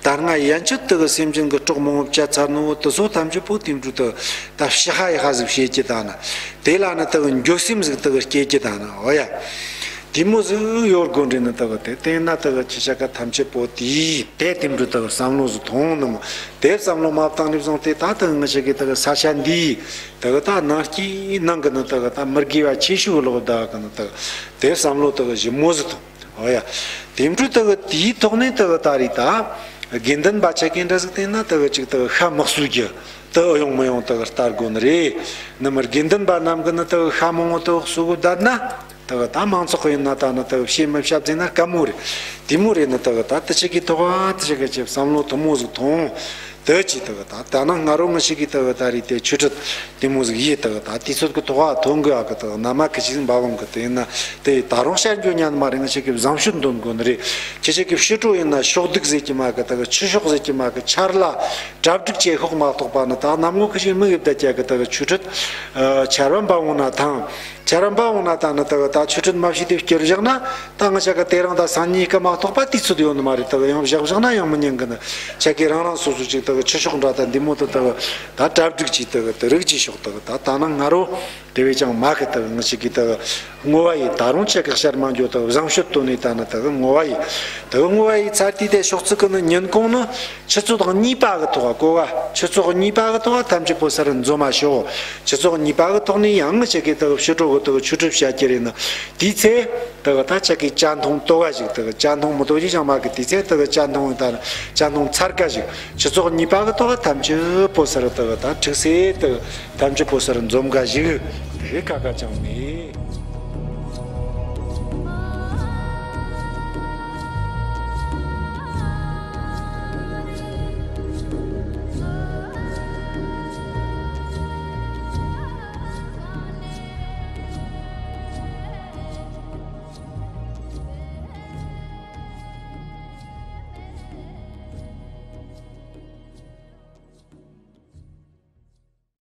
ད་སྔ་ཡན་ཆད་དག་སེམས་ཅན་གི་སྲོག་མང་བོ་བཅད་ཚར་ནོ་དེ་ཚོ་ཐམས་ཅད་པོ་དེ་འདྲ་དག་ད་ཕྱི་ཧ་ཡི་ཧ་ཟིག་བྱེད་ཀྱི་ད་ནི་དེ་ལ་ནི་དག་འགྱོད་སེམས་ཟིག་དག་སྐྱེ་ཀྱི་ད་ནི། ཨོ་ཡ། དེ་མོ་ཟིག་ཡོད་དགོས་འདྲ་ནི་དག་དེ་དེ་ན་དག་ཁྱེད་ཅག་ག་ཐམས་ཅད་པོ་དེ་དེ་དེ་འདྲ་དག་བསམ་བློ་ཟིག་ཐོངས་ནི་མོ། དེ་བསམ་བློ་མ་བཏང་ནས་བཟུང་སྟེ་ད་དག་ང་ཅག་གི་དག་ས་ཆ་འདི་དག་ད་ནང་སྐྱིད་ནང་གི་ནི་དག་ད་མི་དགེ་བ་ཆེ་ཤོས་ལོག་ད་གི་ནི་དག་དེ་བསམ་བློ་དག་ཞིབ་མོ་ཟིག་ཐོངས། ཨོ་ཡ། དེ་འདྲ་དག་དེའི་ཐོག་ནས་དག་ད་རེད་ད། དགེ་འདུན་པ་ཆ་གི་འདྲ་ཟིག་བསྟེན་ན་དག་ཅིག་དག་ཤ་མི་གསོད་རྒྱུ་དག་ཨེ་ཡོང་མི་ཡོང་དག་ལྟ་དགོས་ནི་རེད། ནི་མི་དགེ་འདུན་པ་རྣམས་ཀྱི་ནི་དག་ཤ་མང་བོ་དག་གསོད་གི་བསྡད་ན། དག་ད་མང་ཚོགས་ཡིན་ན་ད་ནི་དག་བཤད་མི་བཤད་ཟེར་ན་དཀའ་མོ་རེད། དེ་མོ་རེད་ནི་དག་ད་དེ་ཆ་གི་ཐོག་ཨ་དེ་ཆ་གི་ཆེ་བསམ་བློ་ཐུན་མོང་ཟིག་ཐོངས། དེ་ཅི་དག་ད་ད་ནང་ང་རོ་ང་ཞིག་གི་དག་ད་རེད་དེ་ཆོས་ཁྲིད་དེ་མོ་ཟིག་ཡེ་དག་ད་དུས་ཚོད་གི་ཐོག་ཨ་ཐོན་གི་ཨ་གི་དག་ན་མ་གི་ཅི་ཟིག་འབའ་བོང་གི་དེ་ཡིན་ན་དེ་ད་རུང་བཤད་རྒྱུ་ཉན་མ་རེད། ང་ཞིག་གི་བཟང་སྤྱོད་འདོན་དགོས་ནི་རེད། ཁྱེད་ཅག་གི་ཕྱི་དྲོ་ཡིན་ན་ཕྱོགས་སྡིག་ཟེར་གྱི་མ་གི་དག་ཆུ་ཤོག་ཟེར་གྱི་མ་གི་ཆར་ལ་གྲ་སྒྲིག་བྱེད་ཤོག་མ་གཏོགས་པ་ནི་ད་གནམ་ངོ་ཁི་ཅིག་མི་གི་བསྡད་ཀྱ་གི་དག་ཆུ་ཁྲིད་ཆར་བ་འབབ་འོང་ན་ཐང་། ཆར་བ་འབབ་འོང་ན་ད་ནི་དག་ད་ཆུ་ཁྲིད་མ་བྱས་ཏེ་བསྐྱུར་བཞག་ན་ད་ང་ཅག་གི་དེ་རིང་ད་སང་ཉིན་གི་མ་གཏོགས་པ་དུས་ཚོད་ཡོད་ནི་མ་རེད། དག་ཡང་བཞག་བཞག་ན་ཡང་མི་ཉན་གི་ནི། ཁྱེད་ཀྱི་རང་རང་སོ་སོ་ཅིག་དག་ཆུ་ཤོག་འདྲ་ད་འདི་མོ་དུ་དག་ད་གྲ་སྒྲིག་ཅིག་དག་དེ་རིགས་ཅིག་ཤོག་དག་ད་ད་ནང་ང་རོ། དེ་བས་ཀྱང་མ་གི་དག་ང་ཅག་གི་དག་བསྔོ་བ་ཡི་ད་རུང་ཅག་གི་ཤར་མ་འགྱོ་དག་བཟང་སྤྱོད་བཏོན་ནས་ད་ནི་དག་བསྔོ་བ་ཡི་དག་བསྔོ་བ་ཡི་ཚར་དུས་དེ་ཕྱོགས་ཚིག་གི་ནི་ཉིན་གུང་ནི་ཆུ་ཚོད་གཉིས་པ་གི་ཐོག་གོ་བ་ཆུ་ཚོད་གཉིས་པ་གི་ཐོག་ཐམས་ཅད་པོ་སར་འཛོམས་མ་ཤོག་ཆུ་ཚོད་གཉིས་པ་གི་ཐོག་ནས་ཡང་ང་ཅག་གི་དག་ཕྱི་དྲོ་གི་དག་ཆོས་ཁྲིད་བྱ་རྒྱུ་རེད་ནི། དེའི་ཚེ་དག་ད་ཅག་གི་ཇ་འཐུང་དོ་ག་ཞིག་དག་ཇ་འཐུང་མི་དོ་ཞིག་ཅང་མ་གི་དེའི་ཚེ་དག་ཇ་འཐུང་ད་ཇ་འཐུང་ཚར་ག་ཞིག་ཆུ་ཚོད་གཉིས་པ་གི་ཐོག་ཐམས་ཅད་པོ་སར་དག་ད་ཁྲིག་སེ་དག་ཐམས་ཅད་པོ་སར་འཛོམས་ག་ཞིག་དེ་ཁ་ཁ་ཅང་མེད།